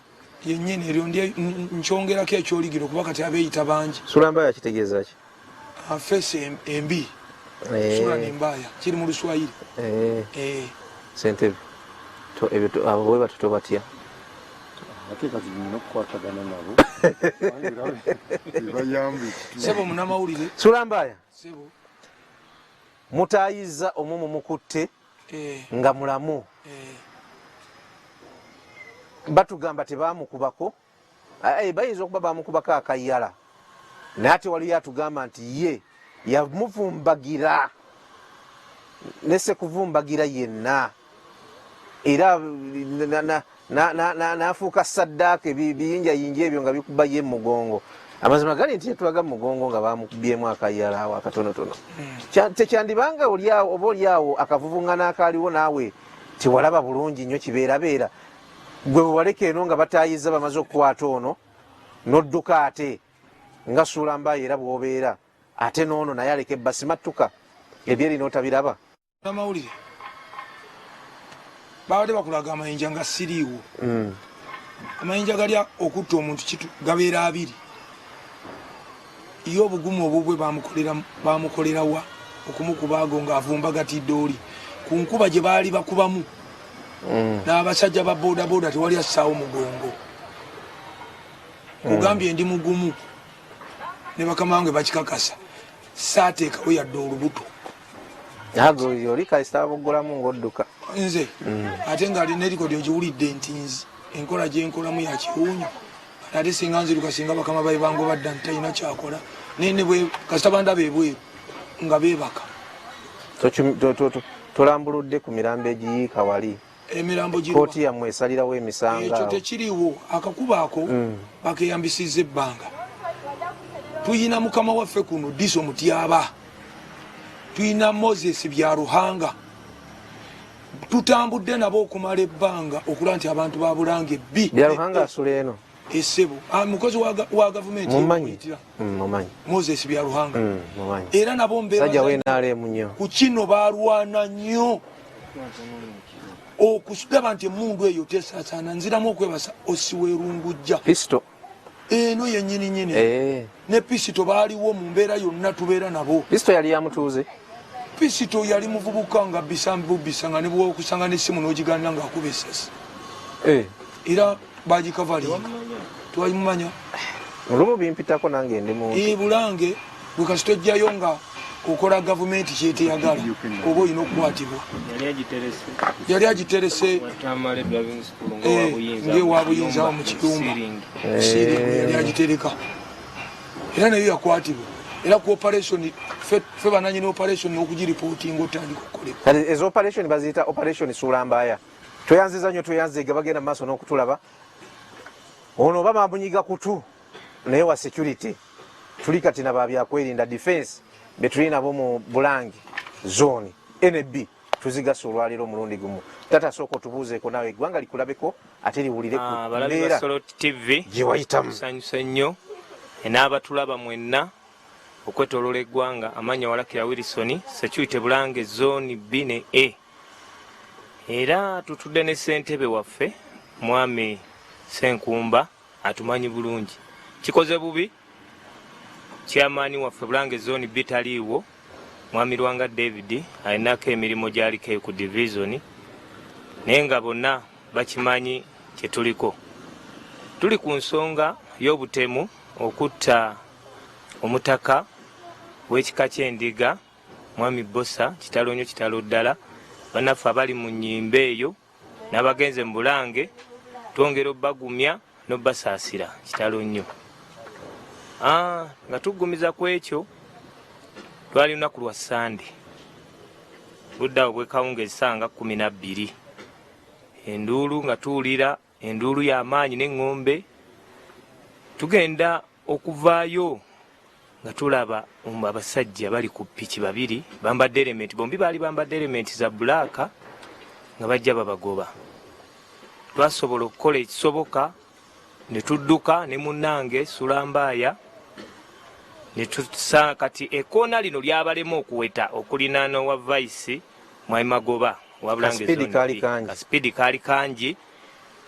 Yennyini eryo ndi nkyongerako ekyoligiro kuba kati abeeyita bangi. Suula Mbaaya kitegeeza ki? Afeesi embi. Sula ni mbaya kiri mu Luswayiri. Ssentebe, ebyo abo bwe batyo tobatya. Ate kati nina okukwatagana nabo. Ebayamba ekitundu. Ssebo munnamawulire. Suula Mbaaya. Ssebo. Mutaayizza omu mumukutte nga mulamu. Batugamba tebaamukubako. Bayinza okuba baamukubako akayala. Naye ate waliyo atugamba nti ye yamuvumbagira ne sekuvumbagira yenna era n'afuuka saddaaka ebiyinjayinja ebyo nga bikuba ye mugongo. Amazima gali nti yatulaga mu mugongo nga bamukubyemu akayala awo akatonotono. Tekyandibanga oba oliawo akavuvungana akaaliwo naawe tewalaba bulungi nnyo kibeerabeera. Gwe bwe waleka eno nga bataayiza bamaze okukwata ono n'odduka ate nga Suula Mbaaya era bw'obeera ate n'ono naye aleka ebbasi mattuka ebyeri n'otabiraba. Amawulire babadde bakulaga amayinja nga siriiwo. Amayinja gali okutta omuntu gabeera abiri. Ye obugumu obubwe bamukolera wa okumukuba ago ng'avumbagatidde oli ku nkuba gye baali bakubamu. N'abasajja ba bodaboda tewali assaawo mugongo. Kugambye ndi mugumu ne bakama bange bakikakasa, saateekawo yadde olubuto. Ago oli kasita babuggulamu ng'odduka. Nze ate nga alina erikodi ogiwulidde nti nze enkola gye nkolamu ya kiwuunyo. Ate singa nziruka singa bakama bae bangoba dda nti talina kyakola. Naye ne bwe kasita bandaba ebweru nga beebaka. Tolambuludde ku mirambo egiyiika wali. Emirambo giri Kkooti yammwe esalirawo emisango Ekyo awo. tekiriiwo. Akakubo ako bakeeyambisizza ebbanga. Tuyina mukama waffe kuno Diso Mutyaba. Tuyina Moses Byaruhanga. Tutambudde nabo okumala ebbanga okulaba nti abantu ba Bulange B. Byaruhanga asula eno. Essebo. Mukozi wa gavumenti Mumanyi. yekuyitira. Mumanyi. Moses Byaruhanga. Mumanyi. Era nabo mbeebaza Sajja w'NRM nnyo. Ku kino balwana nnyo. Okulaba nti emmundu eyo tesaasaana. Nziramu okwebasa Osiwerungujja. Pisito. Eno yennyini nnyini. Ne Pisito baaliwo mu mbeera yonna tubeera nabo. Pisito yali ya mutuuze? Pisito yali muvubuka nga bisa bubisa nga ne bw'okusanga n'essimu n'ogigaanira ng'akuba essasi. Era bagikavalinga. Twamumanya. Olumu bimpitako nange ndi muntu. Bulange gwe kasita ojjayo nga okola gavumenti kyeteyagala oba olina okukwatibwa. Yali agiterese ng'ewa buyinza awo mu kiyumba. Siiringi yali agitereka. Era nayo yakwatibwa. Era ku operation ffe bananyini operation n'okugiripootinga otandika okukolebwa. Kati ezo operation baziyita operation Sulambaya. Tweyanziza nnyo, tweyanzige bagenda mu maaso n'okutulaba. Ono oba bamunyiga kutu naye wa security, tuli kati na babyakwerinda defense betuli nabo mu Bulange zone NB tuzigasa olwaleero omulundi gumu. Tata, sooka otubuuzeeko naawe, eggwanga likulabeko ate liwulire ku Abalabi ba mbeera Solot TV, gye wayitamu. Tusanyuse nnyo n'abatulaba mwenna okwetooloola eggwanga. Amannya Walakira Wilson, security Bulange zone B ne A. Era tutudde ne ssentebe waffe Mwami Ssenkumba, atumanyi bulungi. Kikoze bubi chairman waffe Bulange zone B taliiwo, Mwami Lwanga David alinako emirimu gy'aliko eyo ku division, naye nga bonna bakimanyi kyetuliko. Tuli ku nsonga y'obutemu okutta omutaka w'ekika ky'Endiga Mwami Bbosa. Kitalo nnyo, kitalo ddala. Bannaffe abali mu nnyimba eyo n'abagenze mu Bulange, twongera obbagumya n'obbasaasira. Kitalo nnyo. Nga tuggumiza ku ekyo, twali lunaku lwa Sande, budde awo bwekawunga essaawa nga 12, enduulu nga tuwulira enduulu y'amaanyi n'eŋŋombe. Tugenda okuvaayo nga tulaba abasajja bali ku piki babiri, bambadde elementi, bombi baali bambadde elementi za bulaaka, nga bajja babagoba. Twasobola okukola ekisoboka ne tudduka ne munnange Sulambaaya ne tusa. Kati ekoona lino lyabalema okuweta okulinaana owa vice Mwami Magoba wabula Kasipidi kaali kangi. Kasipidi kaali kangi,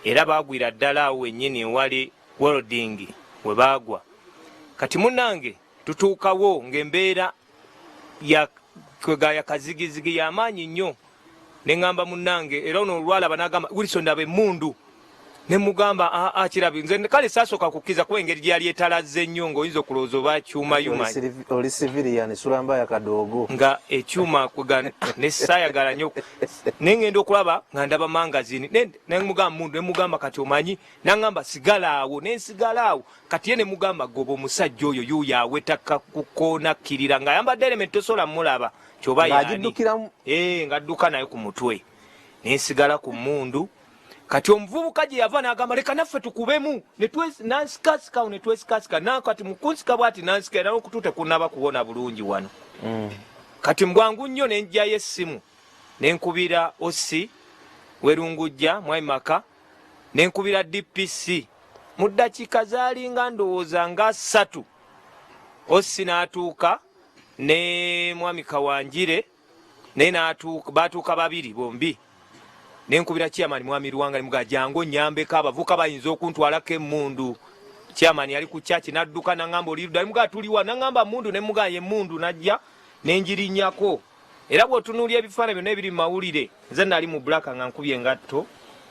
era baagwira ddala awo wennyini ewali welding we baagwa. Kati munnange tutuukawo ng'embeera ya kwegaya kazigizigi y'amaanyi nnyo, ne ŋŋamba munnange, era ono olwalaba n'agamba, "Wilson, ndaba emmundu." Ne mugamba, "Aa, kirabi nze kale saasooka kukkiriza, kuba engeri gye yali etalazze nnyo ng'oyinza okulowooza oba kyuma yuma." Oli civilian, Sulambaya kadoogo. Nga ekyuma kwega ne saayagala nnyo, ne ŋŋenda okulaba nga ndaba mangazini. Ne mugamba mundu, ne mugamba, "Kati omanyi," naŋŋamba, "Sigala awo." Ne nsigala awo. Kati ye ne mugamba, "Goba omusajja oyo, yuuyo aweta ku koona, kkirira ng'ayambadde element, tosobola mulaba kyoba yaani." Ng'agiddukiramu. Ng'adduka naye ku mutwe, nensigala ku mmundu. Kati omuvubuka gye yava n'agamba, "Leka naffe tukubemu." Nansikasikawo, ne twesikasika. Nakati mukunsika bwati nansika, era n'okutu tekunaba kuwona bulungi wano. Kati mbwangu nnyo ne nggyayo essimu ne nkubira OC Werungujja Mwami Maka, ne nkubira DPC. Mu ddakiika zaalinga ndowooza nga 3, OC n'atuuka ne Mwami Kawanjire, naye n'atuuka, baatuuka babiri bombi. Nenkubira chairman Mwami Lwanga, nemugaa, "Jangu onnyambeko, abavubuka bayinza okuntwalako emmundu." Chairman yali ku church, n'adduka n'aŋŋamba, "Oli ludda?" Nemugaa, "Tuliwa?" N'aŋŋamba, "Mundu." Nemugaa, "Ye mundu." Najja nengirinnyako, era bw'otunuulya ebifaananyi byonna ebiri mu mawulire, nze nali mu black nga nkubye engatto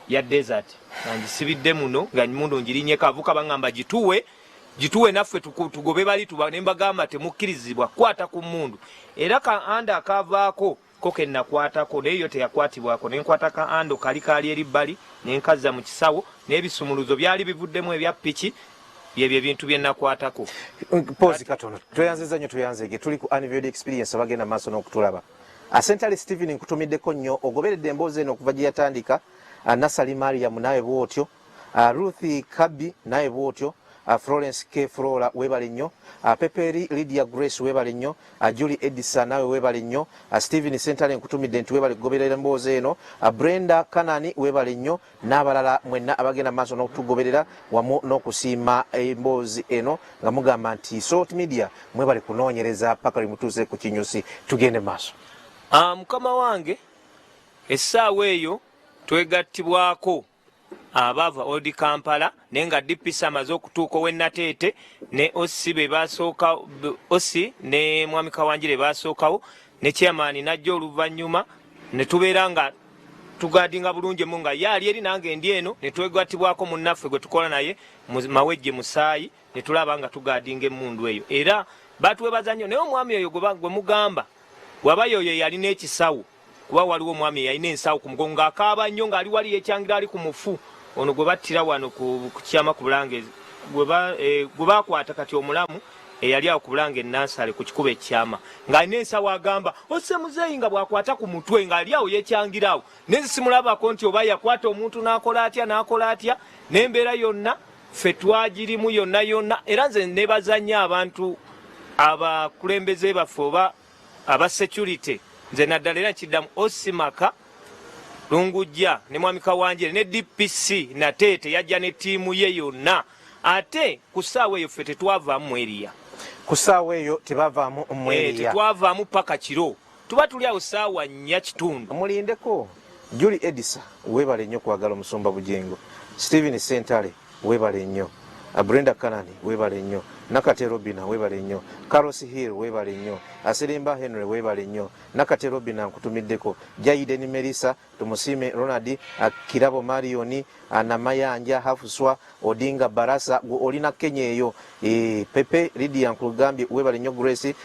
ya desert nga ngisibidde muno, nga mundu ngirinnyeko. Abavubuka baŋŋamba, "Gituwe, gituwe naffe tugobe bali tuba." Ne mbagamba, "Temukkirizibwa kukwata ku mundu." Era ka anda akaavaako ko ke nakwatako, naye yo teyakwatibwako. Ne nkwata ka ando kali kaali eri bbali, ne nkazza mu kisawo, n'ebisumuluzo byali bivuddemu ebya piki. Byebyo ebintu bye nakwatako. Pause katono. Tweyanziza nnyo, tweyanzege. Tuli ku Unveiled Experience, abagenda maaso n'okutulaba. Asentale Stephen, nkutumiddeko nnyo, ogoberedde emboozi eno okuva gye yatandika. Nasali Mariam, naawe bwotyo. Ruth Kabi, naawe bwotyo. Florence K Flora, weebale nnyo. Peperi Lydia Grace, weebale nnyo. Julie Edisa, naawe weebale nnyo. Stephen Sentale, nkutumidde nti weebale kugoberera emboozi eno. Brenda Kanani, weebale nnyo, n'abalala mwenna abagenda maaso n'okutugoberera wamu n'okusiima emboozi eno nga mugamba nti Salt Media mwebale kunoonyereza paka lwe mutuuse ku kinyusi. Tugende maaso. Mukama wange, essaawa eyo twegattibwako abaava Old Kampala, naye nga DPC amaze okutuuka owenateete ne OC be basooka, OC ne Mwami Kawanjire basookawo, ne chairman najja oluvannyuma, ne tubeera nga tugadinga bulungi emu, nga ye ali eri nange ndi eno, ne twegattibwako munnaffe gwe tukola naye Mawejje Musaayi, ne tulaba nga tugadinga emmundu eyo. Era batwebaza nnyo. Naye omwami oyo gwe mugamba waba yoyo yalina ekisawo, kuba waliwo omwami eyalina ensawo ku mugongo ng'akaaba nnyo, ng'ali wali yekyangira ali ku mufu ono gwe battira wano ku kyama ku Bulange, gwe bakwata kati omulamu. Eyali awo ku Bulange Nansale ku kikubo ekyama ng'alina ensawo agamba ose muzeeyi nga bw'akwata ku mutwe ng'ali awo yekyangira awo, naye simulabako nti oba yakwata omuntu n'akola atya n'akola atya. N'embeera yonna ffe twagirimu yonna yonna, era nze nebaza nnyo abantu abakulembeze baffe oba aba security, nze naddala era nkiddamu osimaka Lungujja ne Mwami Kawanjere ne DPC Nateete yajja ne ttiimu ye yonna. Ate ku ssaawa eyo ffe tetwavaamu mu eriya. Ku ssaawa eyo tebavaamu mu eh, eriya. Tetwavaamu paka kiro. Tuba tuli awo ssaawa 4:15. Mulindeko. Julie Edisa weebale nnyo kwagala omusumba Bugingo. Steven Sentale weebale nnyo. Brenda Kanani weebale nnyo. Nakate Robina weebale nnyo. Carlos Hill weebale nnyo. Asirimba Henry weebale nnyo. Nakate Robina nkutumiddeko. Jaiden Melissa Tumusiime Ronald, Kirabo Marion, Namayanja Hafuswa, Odinga Barasa, gwe olina Kenya eyo. E, Pepe Lydia nkugambye webale nnyo. Grace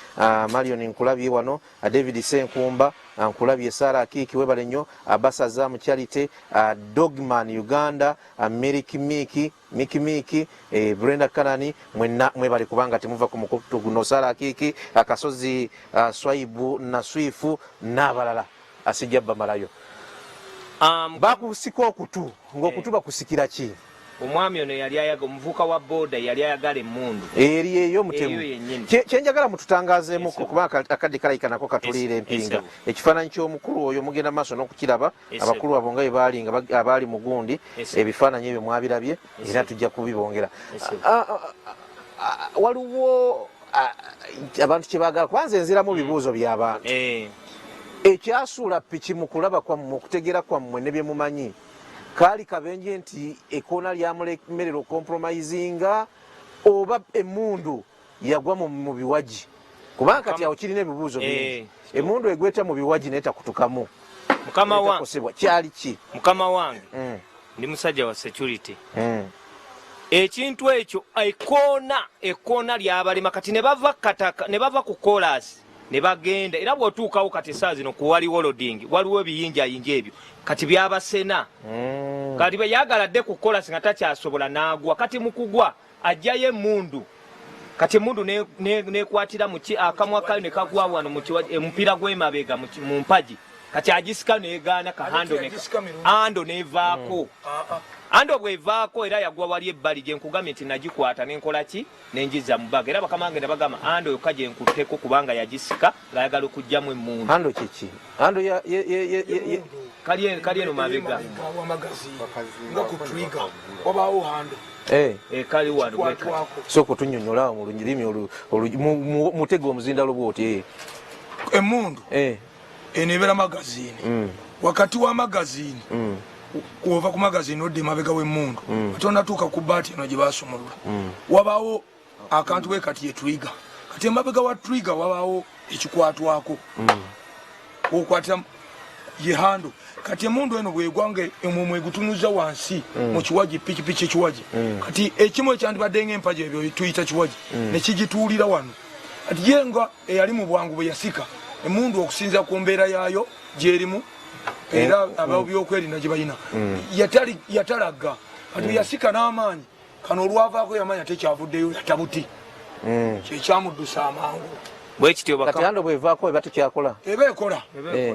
Marion nkulabye wano. David Senkumba nkulabye. Sarah Akiki webale nnyo. Abasaza mu Charity, Dogman Uganda, Miliki Miki Miki Miki, eh, Brenda Kanani, mwenna mwebale kubanga temuva ku mukutu guno. Sarah Akiki, Akasozi, Swaibu Naswifu n'abalala asijja bamalayo. Bakusika okutu ng'okutu eh. Bakusikira ki? Omwami ono yali ayaga omuvuka wa boda yali ayagala emmundu eri eyo mutemu. Kyenjagala mututangazeemuko kuba akadde kalayika nako katuliira empinga. Ekifaananyi ky'omukulu oyo mugenda maaso n'okukiraba, abakulu abo nga bwe nga abaali mu gundi, ebifaananyi ebyo mwabirabye era tujja kubibongera. Waliwo abantu kyebagala kubanza enziramu bibuuzo by'abantu. Eh. Ekyasuula piki mu kulaba kwammwe, okutegeera kwammwe ne bye mumanyi, kaali kabenje nti ekoona lyamulemerera okompromisinga oba emundu yagwa mu biwagi? Kubanga kati awo kirina ebibuuzo bingi. Eh. Emundu egweta mu biwagi naye takutukamu mukama kyali ki? Mukama wange, ndi musajja wa security. Ekintu ekyo ekoona lyabalema kati ne bava kataka ne bava ku kolasi ne bagenda, era bw'otuukawo kati esaawa zino ku waliwo loading, waliwo ebiyinjayinja ebyo kati byabasena. Kati bwe yagala dde ku kolasi nga takyasobola n'agwa. Kati mu kugwa ajjayo emundu, kati emundu nekwatira ne, ne akamwa kayo ne kagwa wano omupiira gw'emabega mu mpagi. Kati agisika negaana kahando ando nevaako. Ando bwevaako era yagwa wali ebbali gye nkugambye nti nagikwata nenkola ki nenjiza mu baga, era bakama bange nabagamba ando yokka gye nkutteko kubanga yagisika ng'ayagala okuggyamu emmundu. Ando kiki? Ando ya ye ye ye kali eno mabega nga ku trigger wabaawo hando. Eh. Eh, kali wano. Sooka otunnyonnyola mu lulimi mutego omuzindalo bwoti. Eh. Emmundu eno ebeera magazine. Wakati wa magazine, ova ku magazine odda emabega w'emmundu, ate onatuuka ku baati eno gye basumulula, wabaawo akantu bwe kati ye trigger. Kati emabega wa trigger wabaawo ekikwatwako, okwatira ye handle. Kati emundu eno bwegwa nga emumwe egutunuza wansi mu kiwagi, pikipiki ekiwagi. Kati ekimu ekyandibadde ngaempagi ebyo tuyita kiwagi, nekigituulira wano. Kati ye nga eyali mu bwangu bwe yasika emundu, okusinza ku mbeera yaayo gyerimu era ababyokwerinda gye balina, yatalaga. Kati bwe yasika n'amaanyi kano olwavaako yamanya tekyavuddeyo, yatabuti kyekyamuddusa amangu. Bwekityo. Kati ando bwevaako eba tekyakola? Eba ekola,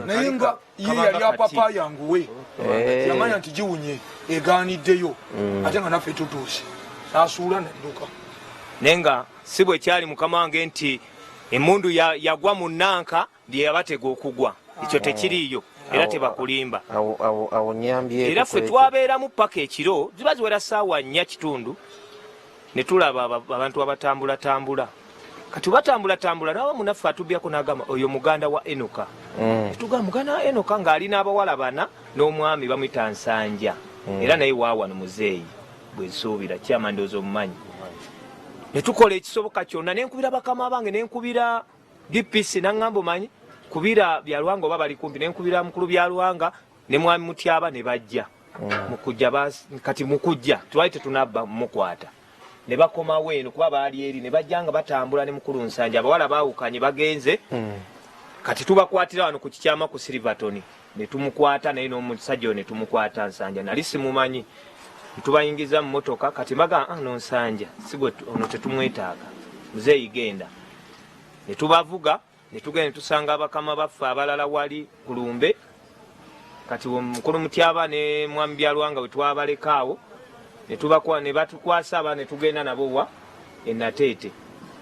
naye nga ye yali apapa yanguwe, yamanya nti giwunye egaaniddeyo, ate nga naffe tutuuse, nasuula nadduka. Naye nga si bwe kyali, mukama wange, nti emundu yagwa mu nanka lye yabatega okugwa, ekyo tekiriiyo era tebakulimba. Awo nyambye. Era ffe twabeeramu paka ekiro ziba ziwera ssaawa 4:15 ne tulaba abantu abatambulatambula. Kati batambulatambula naaba munaffe atubyako n'agamba oyo muganda wa Enoka. Netugamba muganda wa Enoka ng'alina abawala bana n'omwami bamwita Nsanja. Era naye waawano muzeeyi bwensuubira kyama ndowooza omumanyi. Ne tukola ekisoboka kyonna, nenkubira bakama bange, nenkubira DPC, naŋŋamba omanyi kubira Byalwanga oba bali kumpi, nenkubira mukulu Byalwanga ne mwami Mutyaba ne bajja. Mukujja kati mukujja twali tetunabba mukwata ne bakomawo eno kuba baali eri ne bajja nga batambula ne mukulu Nsanja, abawala baawukanye bagenze. Kati tubakwatira wano ku kikyama ku Silverton ne tumukwata naye n'omusajja oyo ne tumukwata. Nsanja nali simumanyi, tubayingiza mu motoka. Kati mbaga ah, no Nsanja sigwe ono tetumwetaaga. Muzeeyi genda. Ne tubavuga ne tugenda ne tusanga bakama baffe abalala wali ku lumbe. Kati mukulu Mutyaba ne mwami Byalwanga we twabaleka awo ne tubakwa ne batukwasa aba ne tugenda nabo wa e Nateete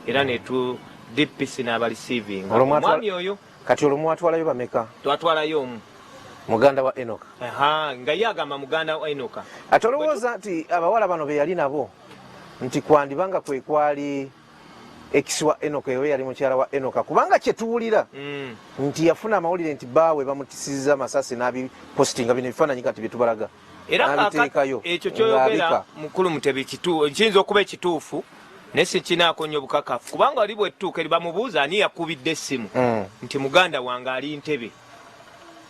era ne tu DPC n'abalisiivinga omwami oyo. Kati olwo mwatwalayo bameka? Twatwalayo omu. Muganda wa Enoka. Aha, nga ye agamba muganda wa Enoka. Ate olowooza nti abawala bano be yali nabo nti kwandiba nga kwe kwali ex wa Enoka ewe yali mukyala wa Enoka, kubanga kye tuwulira nti yafuna amawulire nti bbaawe bamutisizza amasasi n'abipositinga bino ebifaananyi kati bye tubalaga. Era n'abiteekayo ekyo kyoyogera ng'abika. Mukulu Mutebi kiyinza okuba ekituufu naye sikinaako nnyo bukakafu, kubanga oli bwetutuuka eri bamubuuza ani yakubidde essimu nti muganda wange ali Ntebe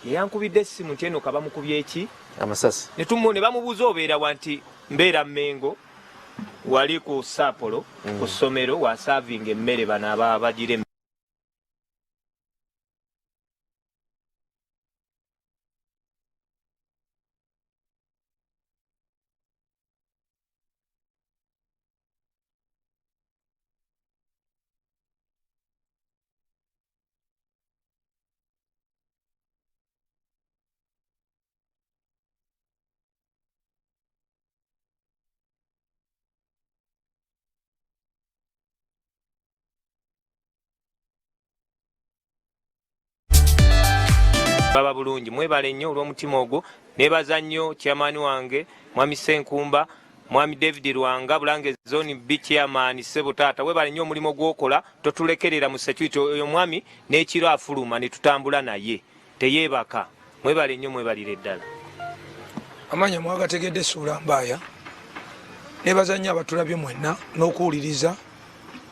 yeyankubidde essimu nti Enoka bamukubye eki amasasi, ne bamubuuza obeera wa nti mbeera Mmengo wali ku Sapporo ku ssomero wasaavinga emmere bano abagira baba bulungi. Mwebale nnyo olw'omutima ogwo. Nebaza nnyo chairman wange Mwami Ssenkumba, Mwami David Lwanga, Bulange Zone B chairman. Ssebo taata, webale nnyo omulimu gw'okola, totulekerera mu security. Oyo mwami n'ekiro afuluma ne tutambula naye, teyeebaka. Mwebale nnyo, mwebalire ddala. Amanya mwagategedde, Suula Mbaaya. Nebaza nnyo abatulabye mwenna n'okuwuliriza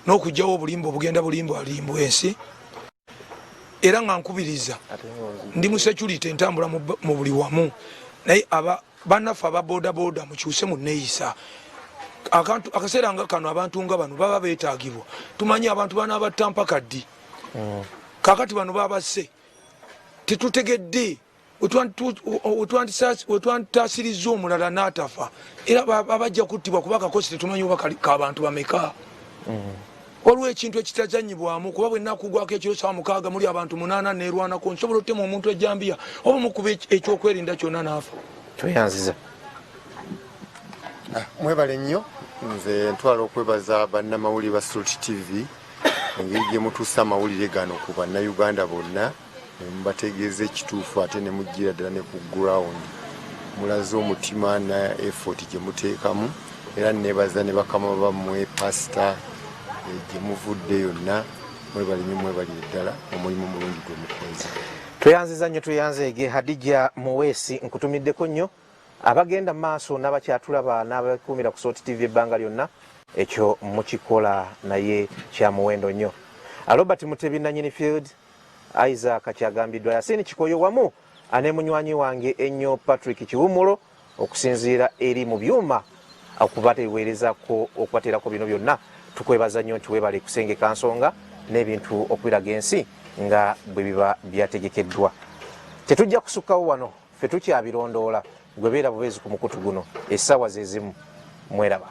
n'okugyawo obulimba obugenda bulimba alimbwa ensi. Era nga nkubiriza, ndi mu security, ntambula mu buli wamu, naye aba bannaffe aba bodaboda mukyuse mu neeyisa. Akantu akaseera nga kano abantu nga bano baba beetaagibwa. Tumanyi abantu banaabatta mpaka ddi? Kakati bano babasse tetutegedde wetwanditaasirizza omulala n'atafa, era babajja kuttibwa kuba akakosi tetumanyi oba kabantu bameka. Waliwo ekintu ekitazanyibwamu, kuba bwe nakugwako ekiro saa 6 muli abantu 8 nerwanako, nsobola otema omuntu ejambiya oba mukuba ekyokwerinda kyonna n'afa. Tweyanziza. Mwebale nnyo. Nze ntwala okwebaza bannamawulire ba Salt TV engeri gye mutuusa amawulire gano ku bannayuganda bonna ne mubategeeza ekituufu, ate ne mujjira ddala ne ku ground. Mulaze omutima na effort gye muteekamu. Era nebaza ne bakama bammwe pasita gye muvudde yonna. Mwebale nnyo, mwebalire ddala omulimu omulungi gwe mukoze. Tweyanziza nnyo, tweyanzeege. Hadija Muweesi, nkutumiddeko nnyo. Abagenda maaso n'abakyatulaba n'abakuumira ku Salt TV ebbanga lyonna, ekyo mukikola naye kya muwendo nnyo. Robert Mutebi nanyini field, Isaac Kyagambiddwa, Yasini Kikoyo wamu ne munywanyi wange ennyo Patrick Kiwumulo, okusinziira eri mu byuma okubateweerezako okubateerako bino byonna. Tukwebaza nnyo nti weebale kusengeka nsonga n'ebintu okubiraga ensi nga bwe biba byategekeddwa. Tetujja kusukkawo wano, ffe tukyabirondoola. Gwe beera bubeezi ku mukutu guno essaawa ze zimu. Mweraba.